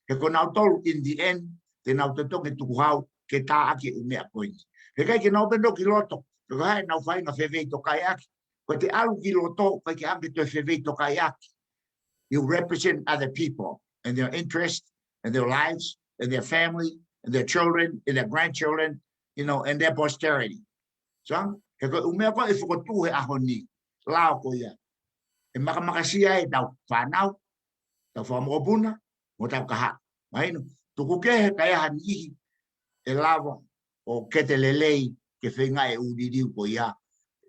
He ko nautolu, in the end, te nau totonu ke tukuhau ke tā ʻaki e ʻū meʻa ko eni. He ʻikai ke nau pē nofo ki loto, he ko e hā ʻenau faʻahinga fefeitokaiʻaki. Ko ʻete ʻalu ki loto, ʻikai ke ʻange toe fefeitokaiʻaki. You represent other people and their interests and their lives and their family and their children and their grandchildren, you know, and their posterity. So, he ko e ʻū meʻa ko ē ʻe fokotuʻu he ʻaho ni, lao ko ia. ʻE makamakasia ai ʻetau fānau, tau fanga mokopuna, mo tau kahaʻu. Mahino, tuku kehe ka ʻi ai ha niʻihi ʻe lava ʻo kete lelei ke feinga e ʻū liliu ko ia,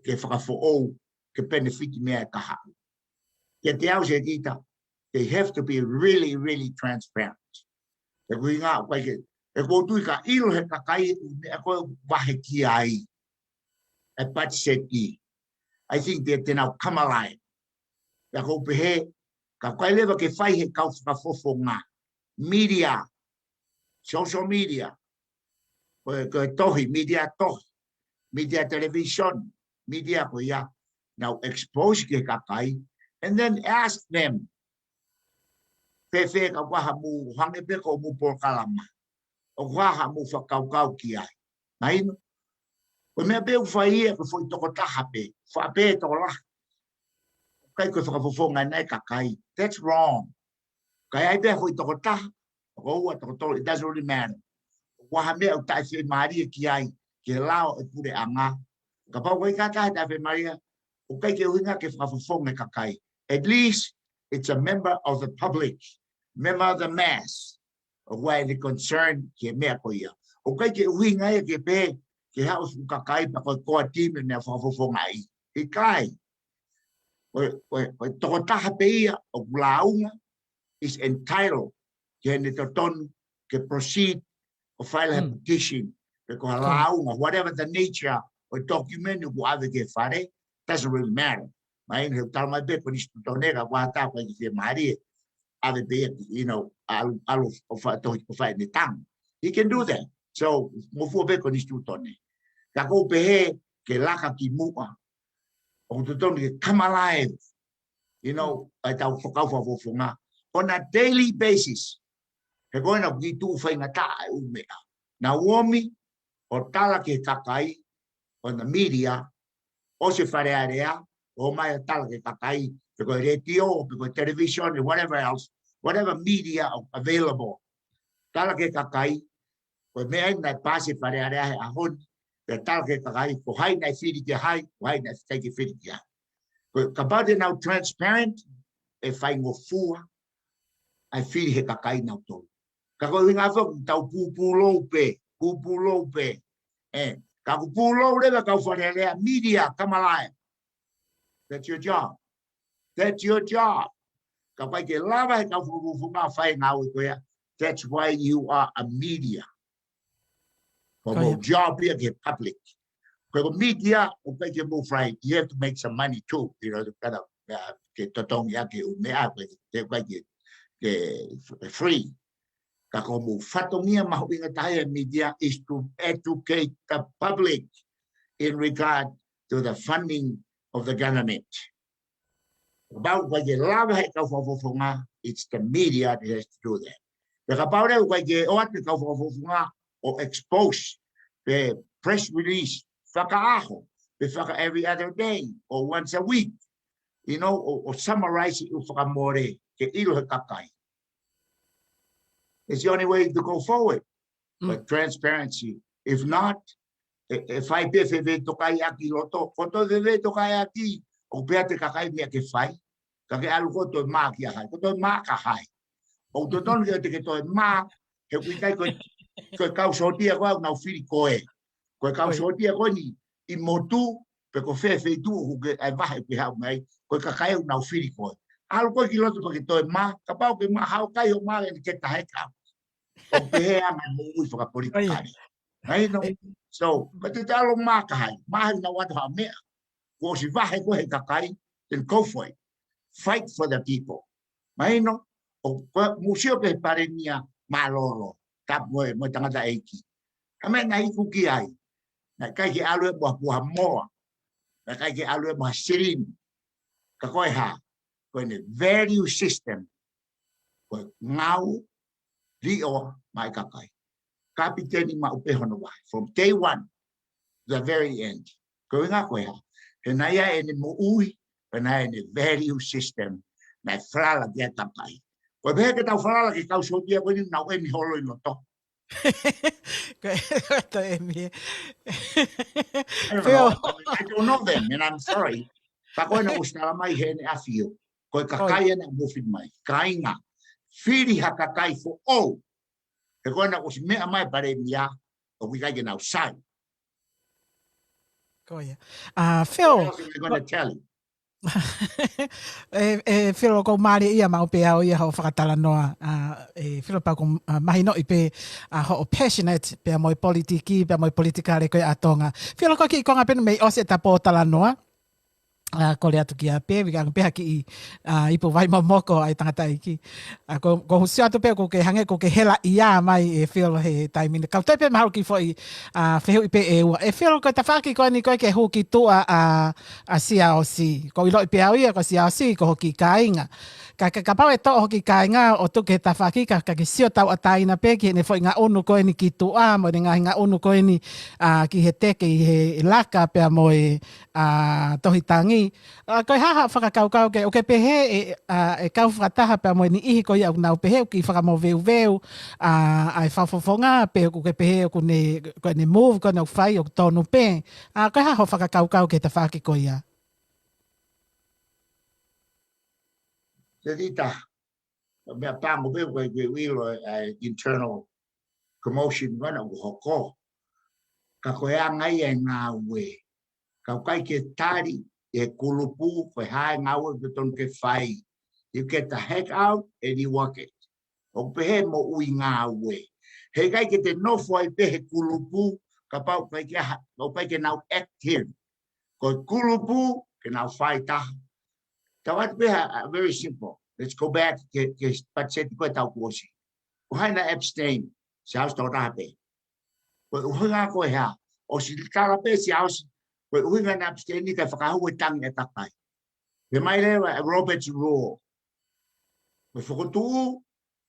ke fakafoʻou, ke benefit meʻa e kahaʻu. Ke te au se kita, they have to be really, really transparent. He ko e ʻuhinga ʻoku ʻikai ke, he ʻoku ou tui ka ʻilo he kakai e ʻū meʻa ko ē ʻoku vahe ki ai e patiseti. I think that they now come alive. Pea ʻoku ou pehē, ka ʻoku ʻikai leva ke fai he kau fakafofonga. Media, social media, ko e, ko e tohi, media tohi, media television, media ko ia, nau expose ki he kakai, and then ask them, fēfē ka ʻoku ʻi ai haʻamou, hangē pē ko hoʻomou polokalama, ʻoku ʻi ai haʻamou fakakaukau ki ai. Mahino? Ko e meʻa pē ʻoku fai ia ko e foʻi tokotaha pē, faʻa pē tokolahi. ʻIkai ko e fakafofonga ʻena e kakai. That's wrong. Ka ʻi ai pē ha foʻi tokotaha, toko ua, toko tolu, it doesn't really matter. ʻOku ʻi ai ha meʻa ʻoku taʻefiemālie ki ai, ki he lao e puleʻanga. Kapau ʻoku ʻikai ke taʻefiemālie, ʻoku ʻikai ke ʻuhinga ke fakafofonga e kakai. At least it's a member of the public, member of the mass. ʻOku ʻi ai e concern ki he meʻa ko ia. ʻOku ʻikai ke ʻuhinga ia ke pehē, ke haʻu e fuʻu kakai pea ko e core team ʻe ne fakafofongaʻi. ʻIkai. Ko e, ko e, ko e tokotaha pē ia ʻoku lāunga is entitled ki heʻene totonu ke proceed ʻo file a petition, pe ko ha lāunga, whatever the nature ʻo e document ʻoku ʻave ki he fale, doesn't really matter. Mahino, he ʻoku tala mai pē konisitūtone ka ʻoku ʻi ai ha taha ʻoku ʻikai ke fiemālie, ʻave pē ia, you know, ʻalu, ʻalu ʻo fai tohi, ʻo fai ʻene tanga. He can do that. So, ngofua pē konisitūtone. Ka ʻoku ou pehē ke laka ki muʻa, ʻoku totonu ke come alive, you know, ʻa e tau fakau fakafofonga on a daily basis. He ko ena ʻoku tuʻu faingataʻa e ʻū meʻa. Naʻa ku ʻomi ʻo tala ki he kakai on the media, ʻosi e Fale Alea, ʻomai ʻo tala ki he kakai, pe ko e letiō, pe ko e television, whatever else, whatever media available. Tala ki he kakai, ko e meʻa eni naʻe paasi e Fale Alea he ʻaho ni, pea tala ki he kakai, ko hai naʻe fili ki hai, ko hai naʻe ʻikai ke fili ki hai. Ko e kapau te nau transparent, ʻe faingofua ʻa e fili he kakai nautolu. Ka ko e ʻuhinga foki, tau pūpūlou pē, pūpūlou pē. ʻE, ka ʻoku pūlou leva kau Fale Alea, media, come alive. That's your job. That's your job. Kapau ʻikai ke lava he kau fakafofonga fai ngāue ko ia. That's why you are a media. Ko hoʻomou job ia ki he public. Ko e media, ʻoku ʻikai ke mou fai, you have to make some money too, you know, to kind of, uh, ke totongi ʻaki ʻū meʻa, ʻoku ʻikai ke, ke, ke free. Ka ko hoʻomou fatongia mahuʻinga taha ʻi he media is to educate the public in regard to the funding of the government. Kapau ʻoku ʻikai ke lava he kau fakafofonga, it's the media that has to do that. Pea kapau leva ʻoku ʻikai ke ʻoatu e kau fakafofonga ʻo expose, pe press release, fakaʻaho, pe faka every other day, or once a week, you know, ʻo, ʻo summarize ʻū fakamole, ke ʻilo he kakai. It's the only way to go forward. But transparency. If not, ʻe, ʻe fai pē fefetokaiʻaki ʻi loto. Ko e toe fefetokaiʻaki, ʻoku pehē ʻe he kakai meʻa ke fai. Ka ke ʻalu koe ʻo toe mā kia hai. Ko e toe mā kia hai. ʻOku totonu ke te ke toe mā, he ʻoku ʻikai ko e, ko e kau sōtia ko ē ʻoku nau fili koe. Ko e kau sōtia ko eni ʻi motu, pe ko fē feituʻu ʻoku ke ʻai vahe ke haʻu mai, ko e kakai ʻoku nau fili koe. ʻAlu koe ki loto pea ke toe mā, kapau ke mā hao kai ho mā ʻene ke tahe kau. ʻOku pehē ʻa e moʻui fakapolitikale. Mahino? So, ka te te ʻalu mā kia hai, mā he nau ʻoatu ha meʻa. Kuo ʻosi vahe koe he kakai, then go for it. Fight for the people. Mahino? ʻOku mou sio pē he palēmia mālōlō, tapu mo e, mo e tangataʻeiki. Ka meʻa naʻe iku ki ai. Naʻe ʻikai ke ʻalu ia mo ha puha moa. Naʻe ʻikai ke ʻalu ia mo ha silini. Ka ko e hā, ko ʻene value system. Ko e ngāue, liʻoa, maʻa e kakai. Kapiteni maʻu pē hono vahe. From day one, the very end. Ko e ʻuhinga ko e hā. He naʻe ʻi ai ʻene moʻui, he naʻe ʻi ai ʻene value system, naʻe falala ki ai e kakai. Ko e pehē ke tau falala ki he kau sōtia ko eni nau ʻemi holo ʻi loto. Ko e toe ʻemi. I don't know. I don't know them, and I'm sorry. Ka ko ena ʻoku tala mai heʻene ʻafio. Ko e kakai ena ʻoku mou fili mai. Kāinga. Fili ha kakai foʻou. He ko ena ʻoku ʻosi meʻa mai palēmia, ʻoku ʻikai ke nau sai. Ko ia. ʻA, Phil. What else am I gonna tell you? ʻE, ʻe, Phil, ʻoku mālie ia maʻu pē au ia hoʻo fakatalanoa. ʻA, ʻe, Phil, pea ʻoku, ʻa, mahinoʻi pē, ʻa, hoʻo passionate, pea mo e politiki, pea mo e politikale ko ia ʻa Tonga. Phil, ko e kiʻi konga pē eni mei ʻosi ʻeta pōtalanoa. ʻA, kole atu kia Pevi, ka pehē ki, ʻa, ipu vai momoko ʻa e tangataʻeiki. ʻA, ko, ko u sio atu pē ʻoku ke hangē ʻoku ke hela ia mai ʻe Phil he taimi ni. Kau toe pē mahalo kiʻi foʻi, ʻa, fehuʻi pē ʻe ua. ʻE Phil, ko e tafaʻaki ko eni ko ē ke hū ki tuʻa ʻa, ʻa Siaosi. ʻOku ou ʻiloʻi pē au ia ko Siaosi, ko hoku kāinga. Ka, ka, kapau ʻe toʻo hoku kāinga ʻo tuku he tafaʻaki ka, ka ke sio tauʻatāina pē ki heʻene foʻi ngaʻunu ko eni ki tuʻa, mo ʻene ngaahi ngaʻunu ko eni, ʻa, ki he teke ʻi he laka pea mo e, ʻa, tohi tangi. ʻA, ko e hā haʻo fakakaukau ke, ʻoku ke pehē ʻe, ʻa, ʻe kau fakataha pea mo e niʻihi ko ia ʻoku nau pehē ʻoku kiʻi fakamoveuveu, ʻa, ʻa e fakafofonga pe ʻoku ke pehē ʻoku ne, ko ʻene move ko ena ʻoku fai ʻoku tonu pē. ʻA, ko e hā hoʻo fakakaukau ki he tafaʻaki ko ia? Te tita, meʻa pango pē ʻoku ʻikai ke u ʻilo ʻa e internal commotion ko ena ʻoku hoko. Ka ko e anga ia e ngāue. Ka ʻoku ʻikai ke tali ʻe he kulupu, ko e hā e ngāue ʻoku totonu ke fai. You get the heck out and you work it. ʻOku pehē moʻui ngāue. He ʻikai ke te nofo ai pē he kulupu, kapau ʻoku ʻikai ke ha-, ʻoku ʻikai ke nau active. Ko e kulupu, ke nau fai taha. Tau atu pē ha, ha, very simple. Let's go back ke, ke patiseti ko ē taʻu kuo ʻosi. Ko hai naʻe abstain, Siaosi tokotaha pē. Ko e ʻuhinga ko e hā, ʻosi tala pē Siaosi, ko e ʻuhinga naʻe abstain ni kae fakahū e tangi ʻa e kakai. Pehē mai leva e Robert's Rule. Ko e fokotuʻu,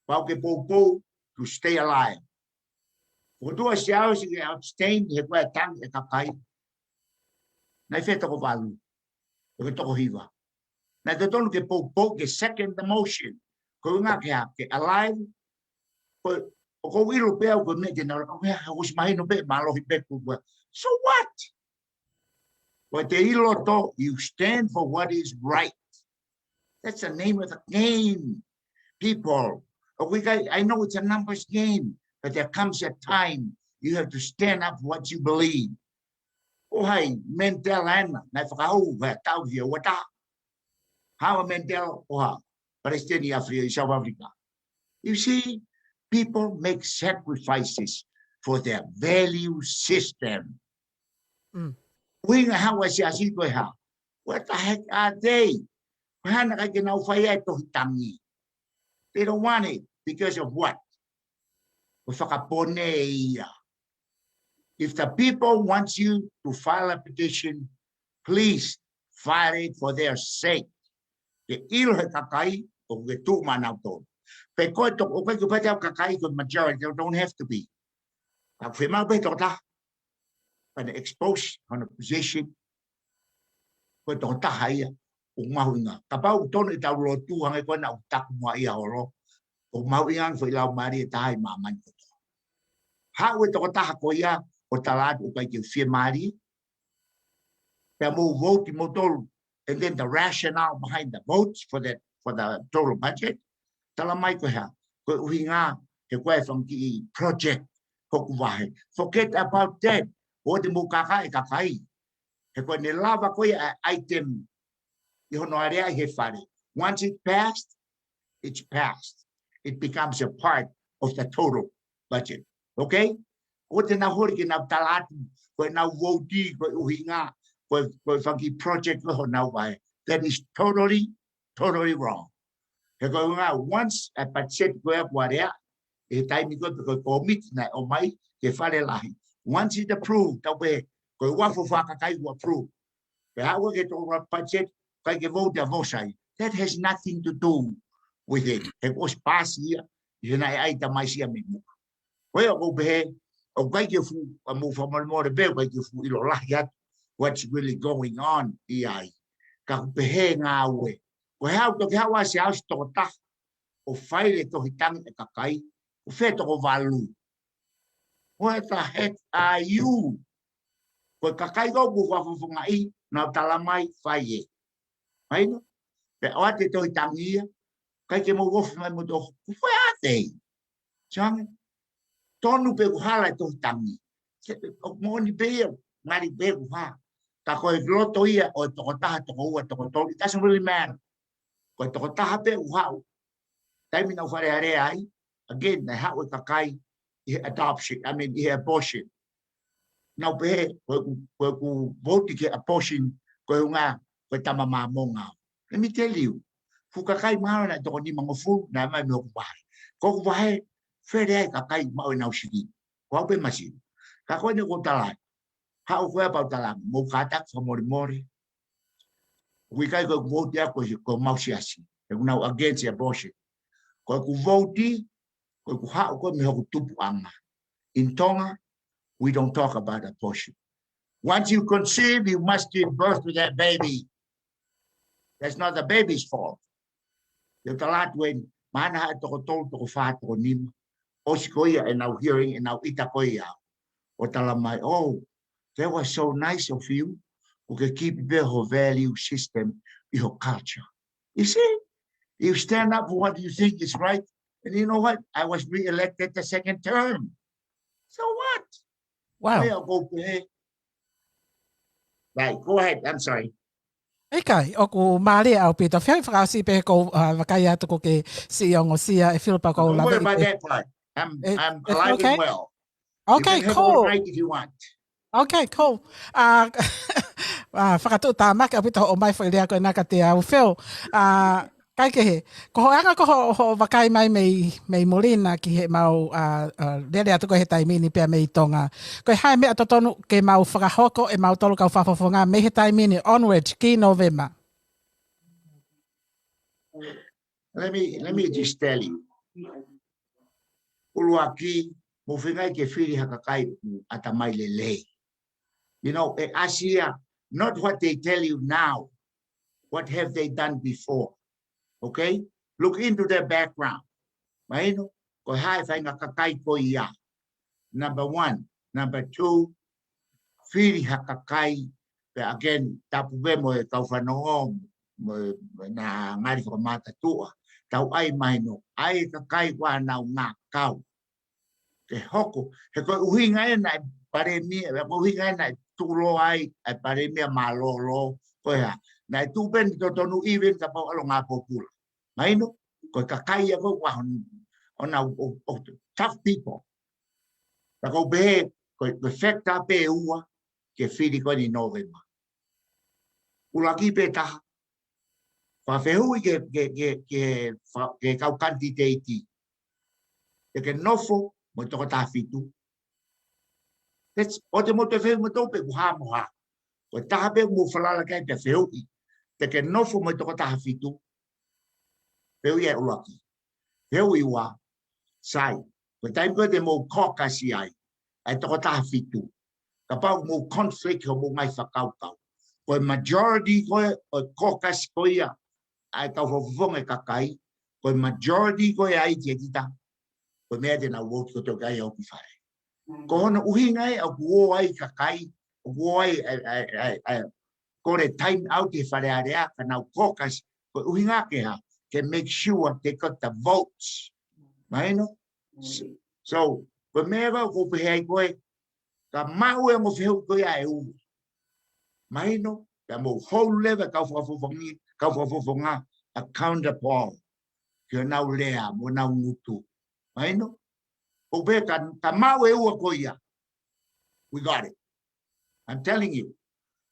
pau ke poupou, to stay alive. Fokotuʻu ʻa Siaosi ke abstain he ko e tangi ʻa e kakai. Naʻe fē, toko valu, pe ko e toko hiva. Naʻe totonu ke poupou ke second the motion. Ko e ʻuhinga ke hā, ke alive. Ko, ʻoku ou ʻilo pē au ko e meʻa te nau, ʻoku ʻosi mahino pē, mālohi pē ko e. So what? Ko e te ʻilo to, you stand for what is right. That's the name of the game, people. ʻOku ʻikai, I know it's a numbers game, but there comes a time you have to stand up for what you believe. ʻO hai, Mandela ena, naʻe fakahū, he taʻu ʻe ua taha. Hawa Mandela ʻo ha, Palesiteni ʻi Afrika, ʻi South Africa. You see, people make sacrifices for their value system. Mm. Uinga hawa siasi ko e hā. What the heck are they? Ko e hā naʻe ʻikai ke nau fai ai e tohi tangi. They don't want it because of what? Ko e fakapō ia. If the people want you to file a petition, please file it for their sake. Ke ʻilo he kakai ʻoku ke tuʻu maʻanautolu. Pe ko e toko, ʻoku ʻikai ke pehē ʻa e kakai ko e majority, they don't have to be. Ka ʻoku fiemaʻu pē tokotaha. Pea ne expose hono position. Ko e tokotaha ia ʻoku mahuʻinga. Kapau ʻoku tonu ʻetau lotu hangē ko ena ʻoku taku muʻa ia holo. ʻOku mahuʻinga ange foʻi laumālie ʻe taha ʻi māmani kotoa. Haʻu e tokotaha ko ia ʻo tala atu ʻoku ʻikai ke fiemālie. Pea mou vouti moutolu. And then the rationale behind the votes for the, for the total budget. Tala mai ko e hā, ko e ʻuhinga, he ko e fanga kiʻi project, hoku vahe. Forget about that. ʻOua te mou kākaaʻi e kakai. He ko ʻene lava ko ia e item ʻi hono alea ʻi he fale. Once it passed, it's passed. It becomes a part of the total budget. Okay? ʻOua te nau holi ke nau tala atu, ko ʻenau vouti, ko e ʻuhinga, ko e, ko e fanga kiʻi project ko honau vahe. That is totally, totally wrong. He ko e ʻuhinga, once a budget ko ia kuo alea, ʻi he taimi ko ē pe ko e kōmiti naʻe ʻomai ki he fale lahi. Once it approved, tau pehē, ko e uafu fakakakai kuo approve. Pea haʻu ke toʻo e budget, ʻikai ke vouti ʻa Vosai. That has nothing to do with it. He kuo ʻosi paasi ia, ʻi he naʻe ʻai tamai sia mei muʻa. Ko ia ʻoku ou pehē, ʻoku ʻikai ke fuʻu, ʻa mou fakamolemole pē, ʻoku ʻikai ke fuʻu ʻilo lahi atu what's really going on ʻi ai. Ka ʻoku pehē ngāue. Ko e hā ʻoku toki haʻu ʻa Siaosi tokotaha ʻo fai e tohi tangi e kakai, ʻo fē toko valu. Where the heck are you? Ko e kakai ʻoku fakafofongaʻi, nau tala mai fai ē. Mahino? Pea ʻoatu e tohi tangi ia, ʻikai ke mou ofi mai mo tō, where are they? Siange, tonu pē ʻoku hala e tohi tangi. Se, ʻoku moʻoni pē ia, ngali pē ʻoku hā. Ka ko e loto ia ʻo e tokotaha, toko ua, toko tolu, it doesn't really matter. Ko e tokotaha pē ʻoku haʻu. Taimi naʻu fale alea ai, again, naʻe haʻu e kakai ʻi he adoption, I mean, ʻi he abortion. Naʻu pehē, ko ʻeku, ko ʻeku vouti ki he abortion, ko e ʻuhinga, ko e tama Māmonga au. Let me tell you, fuʻu kakai mahalo naʻe toko nimangofulu, naʻe ʻomai mei hoku vahe. Ko hoku vahe, fele ai e kakai maʻu ʻenau siki. Ko au pē masiva. Ka ko eni ʻoku ou tala ai. Haʻu ko ia pea u tala, mou kātaki fakamolemole. ʻOku ʻikai ko ʻeku vouti ia ko e, ko homau siasi. He ʻoku nau against abortion. Ko ʻeku vouti, ko ʻeku haʻu ko ē mei hoku tupuʻanga. In Tonga, we don't talk about abortion. Once you conceive, you must give birth to that baby. That's not the baby's fault. Te u tala atu eni, mahalo naʻe toko tolu, toko fā, toko nima. ʻOsi ko ia ʻenau hearing, ʻenau ʻita ko ia. ʻO tala mai, oh, that was so nice of you. ʻOku ke keep pē ho value system ʻi ho culture. You see, you stand up for what you think is right. And you know what? I was re-elected the second term. So what? Wow. Meʻa ʻoku ou pehē. Right, go ahead. I'm sorry. ʻIkai, ʻoku mālie ʻaupito. Fai fakaʻosi pē ʻoku ou, uh, vakai atu ʻoku ke siʻi ongosia e Filipa ʻoku ou lave. Don't worry about that part. I'm, eh, I'm alive and well. Okay, cool. Right if you want. Okay, cool. Uh, uh, fakatuʻutāmaki ʻaupito hoʻo ʻomai foʻi lea ko ena kiate au, Phil. Uh, kaikehe, ko hoʻo anga ko hoʻo, hoʻo vakai mai mei, mei muli na ki heʻemau, uh, uh, lele atu ko ē he taimi ni pea mei Tonga. Ko e hā e meʻa totonu ke mau fakahoko ʻe mautolu kau fakafofonga mei he taimi ni onward ki Novema? Let me, let me just tell you. ʻUluaki, mou feinga ke fili ha kakai ʻoku ʻatamai lelei. You know, ʻe ʻasi ia, not what they tell you now, what have they done before. Okay? Look into their background. Mahino, ko e hā e faʻahinga kakai ko ia. Number one. Number two, fili ha kakai, pea again, tapu pē mo e kau fanongo, mo e, mo e na ngali fakamata tuʻa. Tau ʻai mahino, ʻai e kakai ʻoku nau ngākau. Ke hoko, he ko e ʻuhinga ena e palēmia, he ko e ʻuhinga ena e tuʻuloa ai e palēmia mālōlō, ko e hā, naʻe tuʻu pē ʻene totonu even kapau ʻalu ngā pōpula. Mahino, ko e kakai ia ko ē ʻoku ʻi ai hon-, ʻona ʻo, ʻo, ʻo tough people. Ka ʻoku ou pehē, ko e, ko e factor pē ʻe ua, ke fili ko eni Nōvema. ʻUluaki pē taha. Fakafehuʻi ki he, ki he, ki he, ki he fa-, ki he kau kanititeiti. Te ke nofo mo e toko taha fitu. That's, ʻoua te mou toe fehuʻi mo tau pe ʻoku hā mo hā. Ko e taha pē ʻoku mou falala ki ai pea fehuʻi. Te ke nofo mo e toko taha fitu. Fehuʻi ia ʻuluaki. Fehuʻi ua. Sai. Ko e taimi ko ē te mou caucus ai, ʻa e toko taha fitu. Kapau mou conflict hoʻomou ngaahi fakakaukau. Ko e majority ko ē ʻo e caucus ko ia, ʻa e kau fakafofonga e kakai, ko e majority ko ē ʻa e ʻEiki ʻe kita, ko e meʻa te nau vote kotoa ki ai ʻo ʻoku ʻi fale. Ko hono ʻuhinga ē ʻoku ō ai kakai, ʻoku ō ai, ʻa e, ʻa e, ʻa e, ʻa e, ko e time out he Fale Alea, ka nau caucus, ko e ʻuhinga ke hā, ke make sure they got the votes. Mahino? So, so, ko e meʻa ʻoku ou pehē ai ko ē, ka maʻu e ongo fehuʻi ko ia ʻe ua. Mahino, pea mou hold leva kau fakafofongi, kau fakafofonga accountable. Ki honau lea, mo ʻenau ngutu. Mahino? ʻOku ou pehē ka, ka maʻu e ua ko ia. We got it. I'm telling you.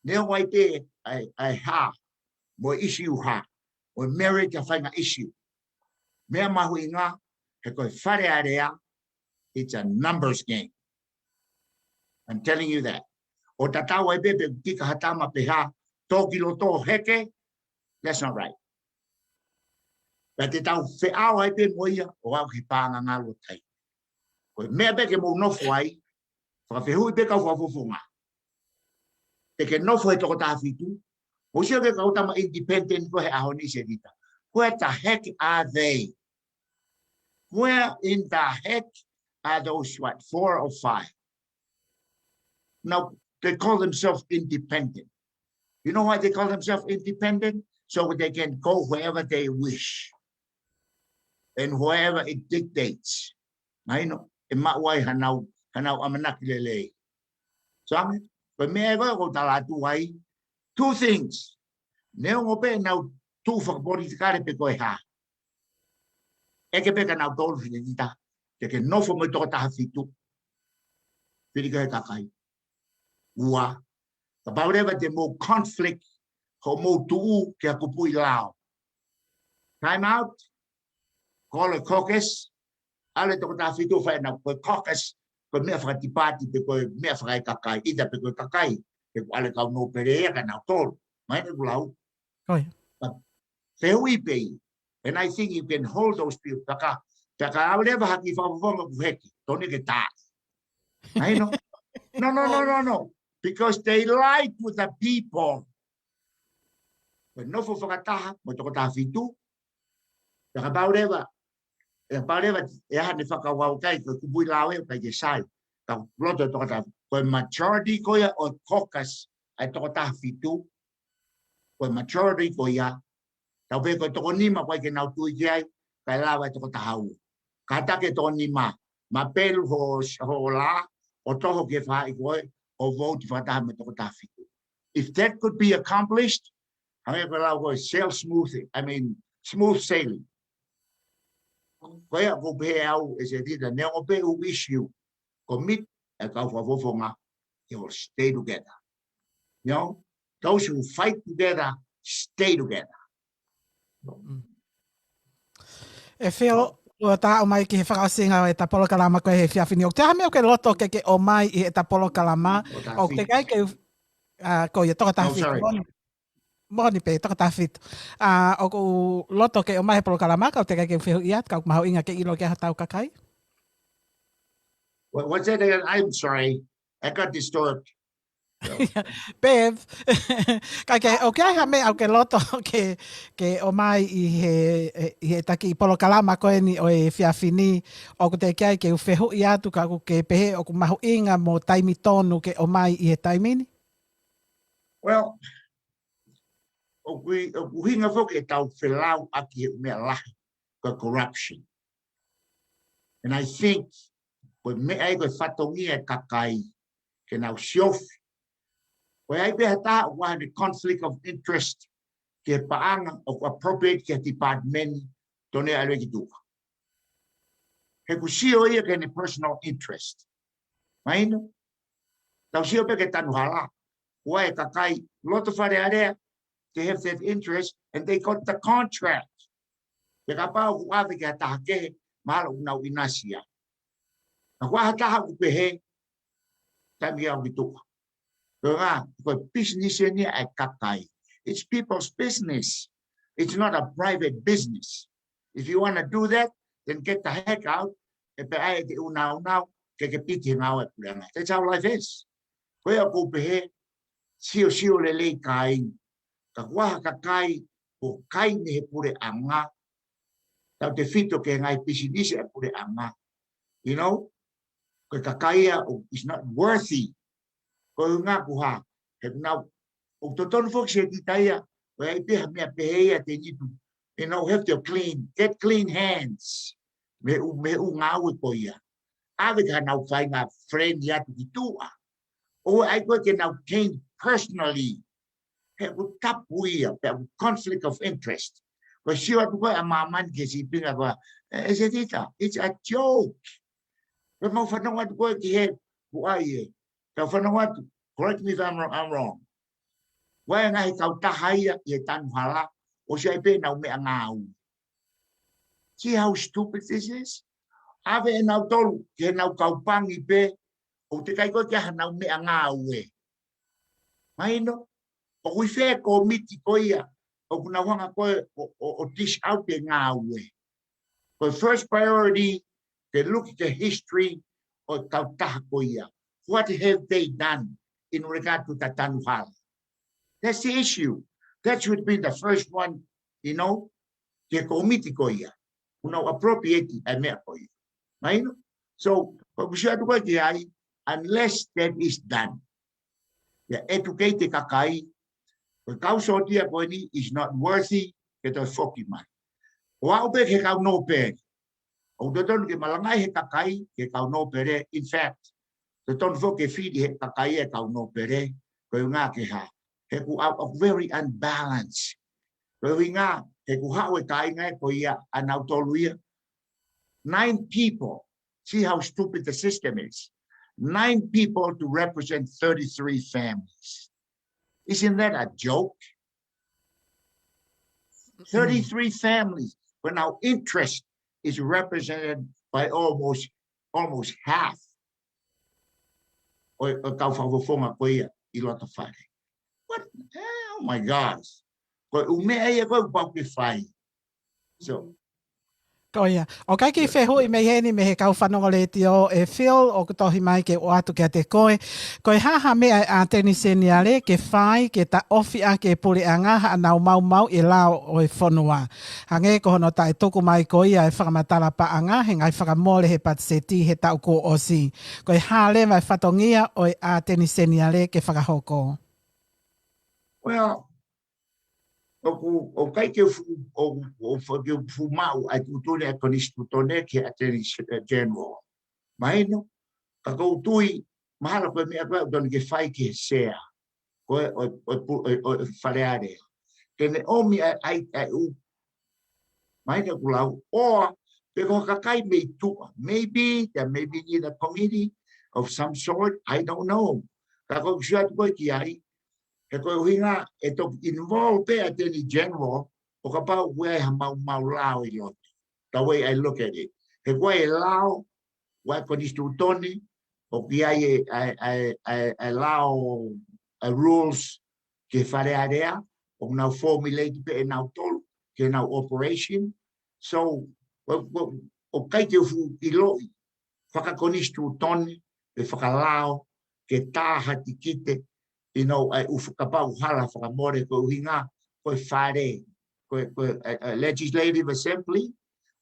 Neongo ai pē ʻa e, ʻa e hā, mo e issue hā, mo e merit ʻa e faʻahinga issue. Meʻa mahuʻinga, he ko e Fale Alea, it's a numbers game. I'm telling you that. ʻO tatau ai pē pe tika ha tama pe hā, tō ki loto ʻo heke, that's not right. Pea te tau feʻao ai pē mo ia, ʻo aʻu ki he paʻanga ngalo tai. Ko e meʻa pē ke mou nofo ai, fakafehuʻi pē kau fakafofonga. Te ke nofo he toko taha fitu, mou sio ki he kau tama independent ko ē he ʻaho ni Sēvita. Where the heck are they? Where in the heck are those, what, four or five? Now, they call themselves independent. You know why they call themselves independent? So they can go wherever they wish and wherever it dictates. Mahino, ʻe maʻu ai hanau, hanau ʻamanaki lelei. So, ʻa e, ko e meʻa ko ē ʻoku ou tala atu ai, two things. Neongo pē ʻenau tuʻu fakapolitikale pe ko e hā. ʻEke pē kia nautolu Sēvita, te ke nofo mo e toko taha fitu. Fili ki he kakai. Ua, kapau leva te mou conflict, hoʻomou tuʻu ki ha kupuʻi lao. Time out, call a caucus, ʻalu e toko taha fitu fai ʻenau ko e caucus, ko e meʻa fakatipaati pe ko e meʻa fakaekakai, ʻita pe ko e kakai, pe ko e ʻalu e kau nōpele ia kia nautolu. Mahino ʻeku lau. ʻOi. Ka fehuʻi pē ia. And I think you can hold those people. Pea ka, pea ka ʻalu leva ha kiʻi fakafofonga ʻoku heke, tonu ke tā. Mahino? No, no, no, no, no. Because they lied to the people. Ko e nofo fakataha, mo e toko taha fitu. Pea kapau leva, ʻe kapau leva, ʻe ʻi ai haʻane fakakaukau ko e kupuʻi lao ē ʻoku ʻikai ke sai. Ka loto e toko taha, ko e majority ko ia ʻo e caucus ʻa e toko taha fitu. Ko e majority ko ia. Tau pehē ko e toko nima ʻoku ʻikai ke nau tui ki ai, kae lava e toko taha ua. Kātaki e toko nima, mapelu ho, ho la, ʻo toho ki he faʻahi ko ē, ʻo vote fakataha mo e toko taha fitu. If that could be accomplished, hangē ko e lau ko e sail smooth, I mean, smooth sailing. Ko ia ʻoku ou pehē au ʻe Sēvita, neongo pē ʻū issue, commit e kau fakafofonga, they will stay together. You know, those who fight together, stay together. ʻE Phil, ʻoua te ta ō mai ki he fakaʻosinga ʻo ʻeta polokalama ko ē he efiafi ni. ʻOku ʻi ai ha meʻa ʻoku ke loto ke ke ʻomai ʻi heʻeta polokalama? ʻOku teʻeki ai ke u, ʻa, ko ia toko taha fitu. Moʻoni pē, toko taha fitu. ʻA, ʻoku loto ke ʻomai he polokalama, ka ʻoku teʻeki ai ke u fehuʻi atu, ka ʻoku mahuʻinga ke ʻilo ki ai hotau kakai. What, what's that again? I'm sorry. I got disturbed. Bev, ka ke, ʻoku ʻi ai ha meʻa ʻoku ke loto ke, ke ʻomai ʻi he, ʻi heʻeta kiʻi polokalama ko eni ʻo e efiafi ni, ʻoku teʻeki ai ke u fehuʻi atu, ka ʻoku ke pehē ʻoku mahuʻinga mo taimi tonu ke ʻomai ʻi he taimi ni? Well, ʻoku ʻi, ʻoku ʻuhinga foki ʻetau felau ʻaki he meʻa lahi, ko e corruption. And I think, ko e meʻa ia ko e fatongia e kakai, ke nau siofi. Ko e ʻi ai pē ha taha ʻoku ʻi ai haʻane conflict of interest, ki he paʻanga ʻoku appropriate ki he department, tonu ia ʻalu ki tuʻa. He ʻoku sio ia ki heʻene personal interest. Mahino? Tau sio pē ki he tanu hala. ʻOku ʻi ai e kakai, loto Fale Alea, they have that interest and they got the contract. Pea kapau ʻoku ʻave ki ha taha kehe, mahalo ʻoku nau ʻinasi ai. Ka ko ha taha ʻoku pehē, taimi ʻalu ki tuʻa. Ko e ngaahi, ko e business eni ʻa e kakai. It's people's business. It's not a private business. If you wanna do that, then get the heck out. ʻE pehē ʻe te ʻunaunau, ke ke piti he ngāue ʻa e puleʻanga. That's how life is. Ko ia ʻoku ou pehē, siosio lelei kāinga. Ka ko ha kakai, ʻoku kai mei he puleʻanga. Tautefito ki he ngaahi pisinisi ʻa e puleʻanga. You know? Ko e kakai ia ʻoku is not worthy. Ko e ʻuhinga ʻoku hā, he ʻoku nau, ʻoku totonu foki Setita ia, ʻoku ʻi ai pē ha meʻa pehē ia te nitu. You know, have your clean, get clean hands. Mei he ʻū, mei he ʻū ngāue ko ia. ʻAve ki haʻanau faʻahinga friend atu ki tuʻa. ʻOua ʻe ʻai koe ke nau taint personally. He ʻoku tapu ia, pea ʻoku conflict of interest. Ko e sio atu ko ē ʻa māmani ki he sīpinga ko ē, ʻe, ʻe Setita, it's a joke. Pea mau fanongo atu ko ē ki he, ʻoku ʻi ai ē. Tau fanongo atu, correct me if I'm wrong, I'm wrong. ʻOku ʻi ai e ngaahi kautaha ia ʻi he tanu hala, ʻosi ʻi ai pē ʻenau meʻangāue. See how stupid this is? ʻAve ʻe nautolu, ki heʻenau kau pangi pē, ʻoku teʻeki ai koe ke ʻi ai haʻanau meʻangāue. Mahino, ʻoku ʻi fē e kōmiti ko ia, ʻoku nau hanga ko ē ʻo, ʻo, ʻo dish out e ngāue. Ko e first priority, ke look ki he history ʻo e kautaha ko ia. What have they done in regard to the tanu hala? That's the issue. That should be the first one, you know, ki he kōmiti ko ia. ʻOku nau appropriate ʻa e meʻa ko ia. Mahino? So, ko ʻeku sio atu ko ē ki ai, unless that is done. Pea educate e kakai, ko e kau sōtia ko eni is not worthy ke toe foki mai. ʻO aʻu pē ki he kau nōpele. ʻOku totonu ke malangaʻi he kakai, ki he kau nōpele. In fact, totonu foki ke fili he kakai e kau nōpele, ko e ʻuhinga ke hā. He ʻoku, ʻoku very unbalanced. Ko e ʻuhinga, he ʻoku haʻu e kāinga ē ko ia ʻanautolu ia. Nine people. See how stupid the system is. Nine people to represent thirty-three families. Isn't that a joke? Thirty-three families, when our interest is represented by almost, almost half ʻo e, ʻo e kau fakafofonga ko ia ʻi loto fale. What? Oh my gosh. Ko e ʻū meʻa ia ko ē ʻoku pau ke fai. So, Ko ia. ʻOku ʻikai ke fehuʻi mei heni mei he kau fanongo letiō ē Phil, ʻoku tohi mai ke u ʻoatu kiate koe. Ko e hā ha meʻa ʻa e ʻAteni Seniale ke fai ke taʻofi ʻaki e puleʻanga haʻanau maumauʻi e lao ʻo e fonua. Hangē ko hono taʻetuku mai ko ia e fakamatala paʻanga he ngaahi fakamole he patiseti he taʻu kuo ʻosi. Ko e hā leva e fatongia ʻo e ʻAteni Seniale ke fakahoko? Well, ʻoku, ʻoku ʻikai ke u fuʻu, ʻoku, ʻoku fuʻu, ke u fuʻu maʻu ʻa e tuʻutuʻuni ʻa e Konisitūtone ki he ʻAteni General. Mahino, ka ʻoku ou tui, mahalo ko e meʻa ko ē ʻoku totonu ke fai ki he sea. Ko e, ʻo, ʻo, ʻo, ʻo, ʻo Fale Alea. Ke ne ʻomi ʻa e, ʻa e, ʻa e ʻū, mahino ʻoku lau, ʻoua, pe ko e kakai mei tuʻa. Maybe, there may be need a committee of some sort, I don't know. Ka ko ʻeku sio atu ko ē ki ai, he ko e ʻuhinga ʻe toki involve pē ʻAteni General, ʻo kapau ʻoku ʻi ai ha maumau lao ʻi loto. The way I look at it. He ko e lao, ʻa e Konisitūtone, ʻoku ʻi ai e, ʻa e, ʻa e, ʻa e, ʻa e lao, ʻa e rules ki he Fale Alea, ʻoku nau formulate pē ʻe nautolu, ki heʻenau operation. So, ʻo, ʻo, ʻoku ʻikai ke u fuʻu ʻiloʻi, fakakonisitūtone, pe fakalao, ke tā ha tikite, you know, ʻa e ʻū fakapau hala fakamole ko e ʻuhinga, ko e fale, ko e, ko e, ʻa e, ʻa e Legislative Assembly,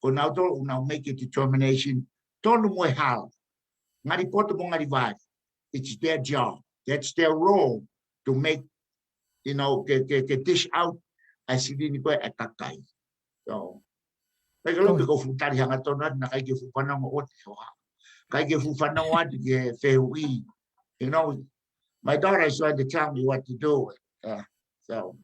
ko nautolu ʻoku nau make a determination, tonu mo e hala. Ngali poto mo ngali vale. It's their job. That's their role to make, you know, ke, ke, ke dish out ʻa e silini ko ē ʻa e kakai. So, ʻikai ke lau Ko- pe ko e fuʻu tali hangatonu atu, naʻe ʻikai ke fuʻu fanongo ʻo te hoa. ʻIkai ke fuʻu fanongo atu ki he fehuʻi. You know, my daughter is trying to tell me what to do. Uh, so,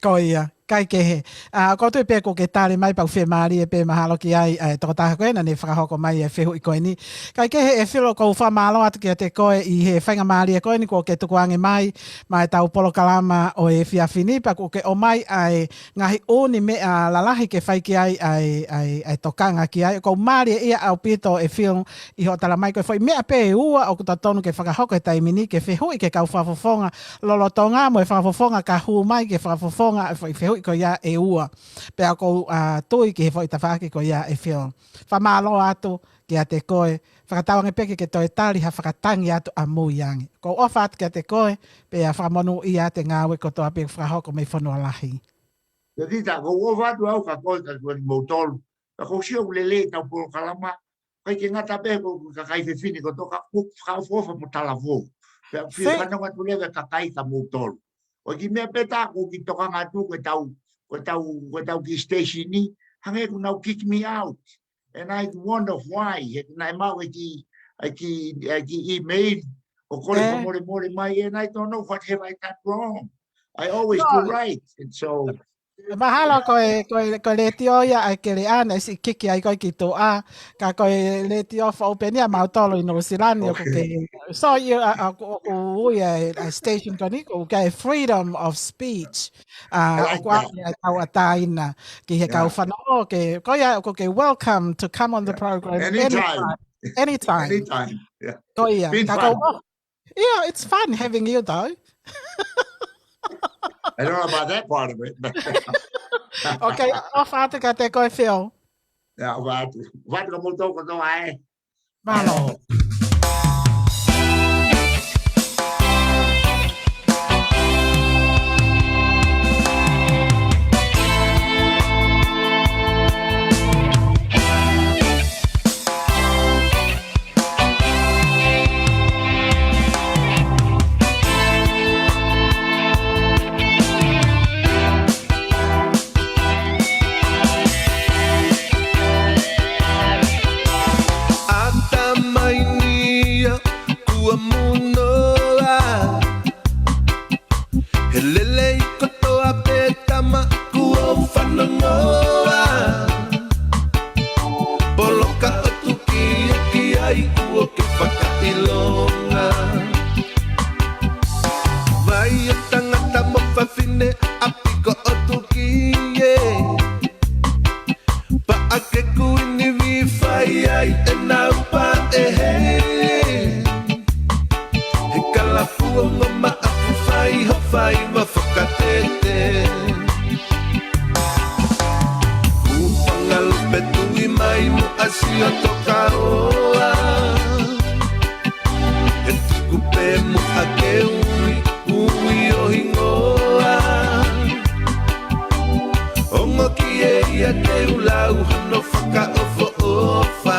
Ko ia. Kae kehe, ʻa, ʻoku ou tui pē kuo ke tali mai pea ʻoku fiemālie pē mahalo ki ai, ʻa e tokotaha ko ena naʻe fakahoko mai e fehuʻi ko eni. Kae kehe ʻe Filo, ʻoku ou fakamālō atu kiate koe ʻi he faingamālie ko eni kuo ke tukuange mai maʻa ʻetau polokalama ʻo e efiafi ni, pea kuo ke ʻomai ʻa e ngaahi ʻū meʻa lalahi ke fai ki ai ʻa e, ʻa e, ʻa e tokanga ki ai. ʻOku ou mālieʻia ʻaupito ʻe Filo ʻi hoʻo tala mai ko e foʻi meʻa pē ʻe ua ʻoku totonu ke fakahoko he taimi ni, ke fehuʻi ki he kau fakafofonga lolotonga mo e fakafofonga ka hū mai ki he fakafofonga ʻa e foʻi fehuʻi ko ia ʻe ua. Pea ʻoku ou, ʻa, tui ki he foʻi tafaʻaki ko ia ʻe Filo. Fakamālō atu kiate koe, fakatauange pē ke ke toe tali ha fakatangi atu ʻamui ange. ʻOku ou ʻofa atu kiate koe, pea fakamonūʻia atu e ngāue kotoa pē ʻoku fakahoko mei Fonua Lahi. Pepita, ʻoku ou ʻofa atu au kia koe kae ʻumaʻā kimoutolu. Ka ʻoku ou sio ʻoku lelei ʻetau polokalama, ʻikai ke ngata pē ko e kakai fefine kotoa ka ʻoku fakaʻofoʻofa mo talavou. Pea ʻoku fie fanongo atu leva e kakai kia moutolu. ʻOku ʻi ai e meʻa pē ʻe taha ʻoku ou kiʻi tokanga atu ko ʻetau, ko ʻetau, ko ʻetau kiʻi station ni, hangē ʻoku nau kick me out. And I wonder why. He naʻe maʻu e kiʻi, e kiʻi, e kiʻi email ʻo kole fakamolemole mai, and I don't know what have I done wrong. I always do right. And so, mahalo ko e, ko e, ko e letiō ia ʻa e keleʻa naʻe siʻi kiki ai koe ki tuʻa, ka ko e letiō foʻou pē eni ʻa mautolu ʻi Nuʻusila ni ʻoku ke. So, ʻa, ʻoku, ʻoku ui ʻa e, ʻa e station ko eni, ʻoku ʻi ai e freedom of speech. ʻA, ʻoku ʻi ai e tauʻatāina ki he kau fanongo, ke, ko ia ʻoku ke welcome to come on the program anytime. Anytime. Anytime. Ko ia, ka ko Yeah, it's fun having you though. I don't know about that part of it, but okay, ʻofa atu kiate koe Filo. Yeah, ʻofa atu. ʻOfa atu kia moutolu kotoa ē. Mālō. ʻAtamai ni ia kuo munoa. He lelei kotoa pē tama kuo fanongoa. Poloka ʻo tuki ʻaki ai kuo ke fakaʻilonga. Vai ʻo tangata mo fafine ʻapi ko ʻo tuki ē. Paʻake kuini vi fai ai ʻenau paʻehe. He kalapu ongo maʻafu fai ho faiva fakatete. Kuo Fanga Lupe Tuʻi Mai Muʻa Siotokaoa. He tuku pē muʻa ke ui, ui ʻo hingoa. Ongo ki ai ʻa e lau hono fakaʻofoʻofa.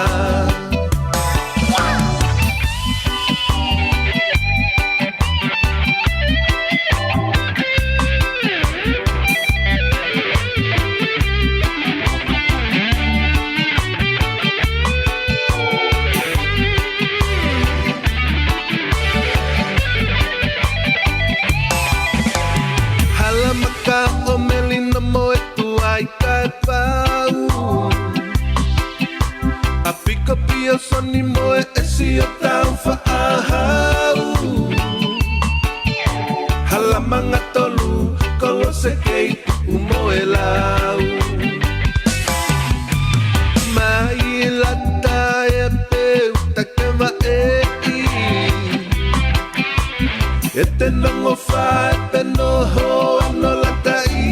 Hala maka ʻo melino mo e tuai kae pau. ʻApi ko Piosoni mo e ʻesi ʻo Taufaʻahau. Hala manga tolu, Kolose kei tuʻu mo e lau. Mai lata e peu take vaʻeʻi. E te nongo fai pe noho ano lataʻi.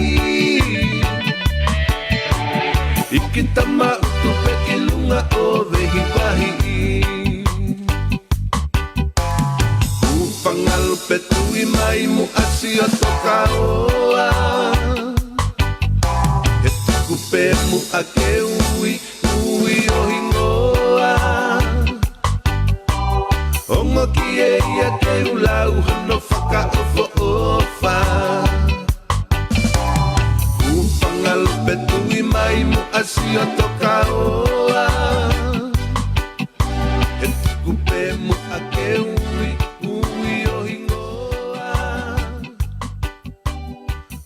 ʻIki tama utu pē ki lunga ʻo vehi vahi. Kuo Fanga Lupe Tuʻi Mai Muʻa Siotokaoa. He tuku pē muʻa ke ui, ui ʻo hingoa. Ongo ki ai ʻa e lau hono fakaʻofoʻofa. Kuo Fanga Lupe Tuʻi Mai Muʻa Siotokaoa.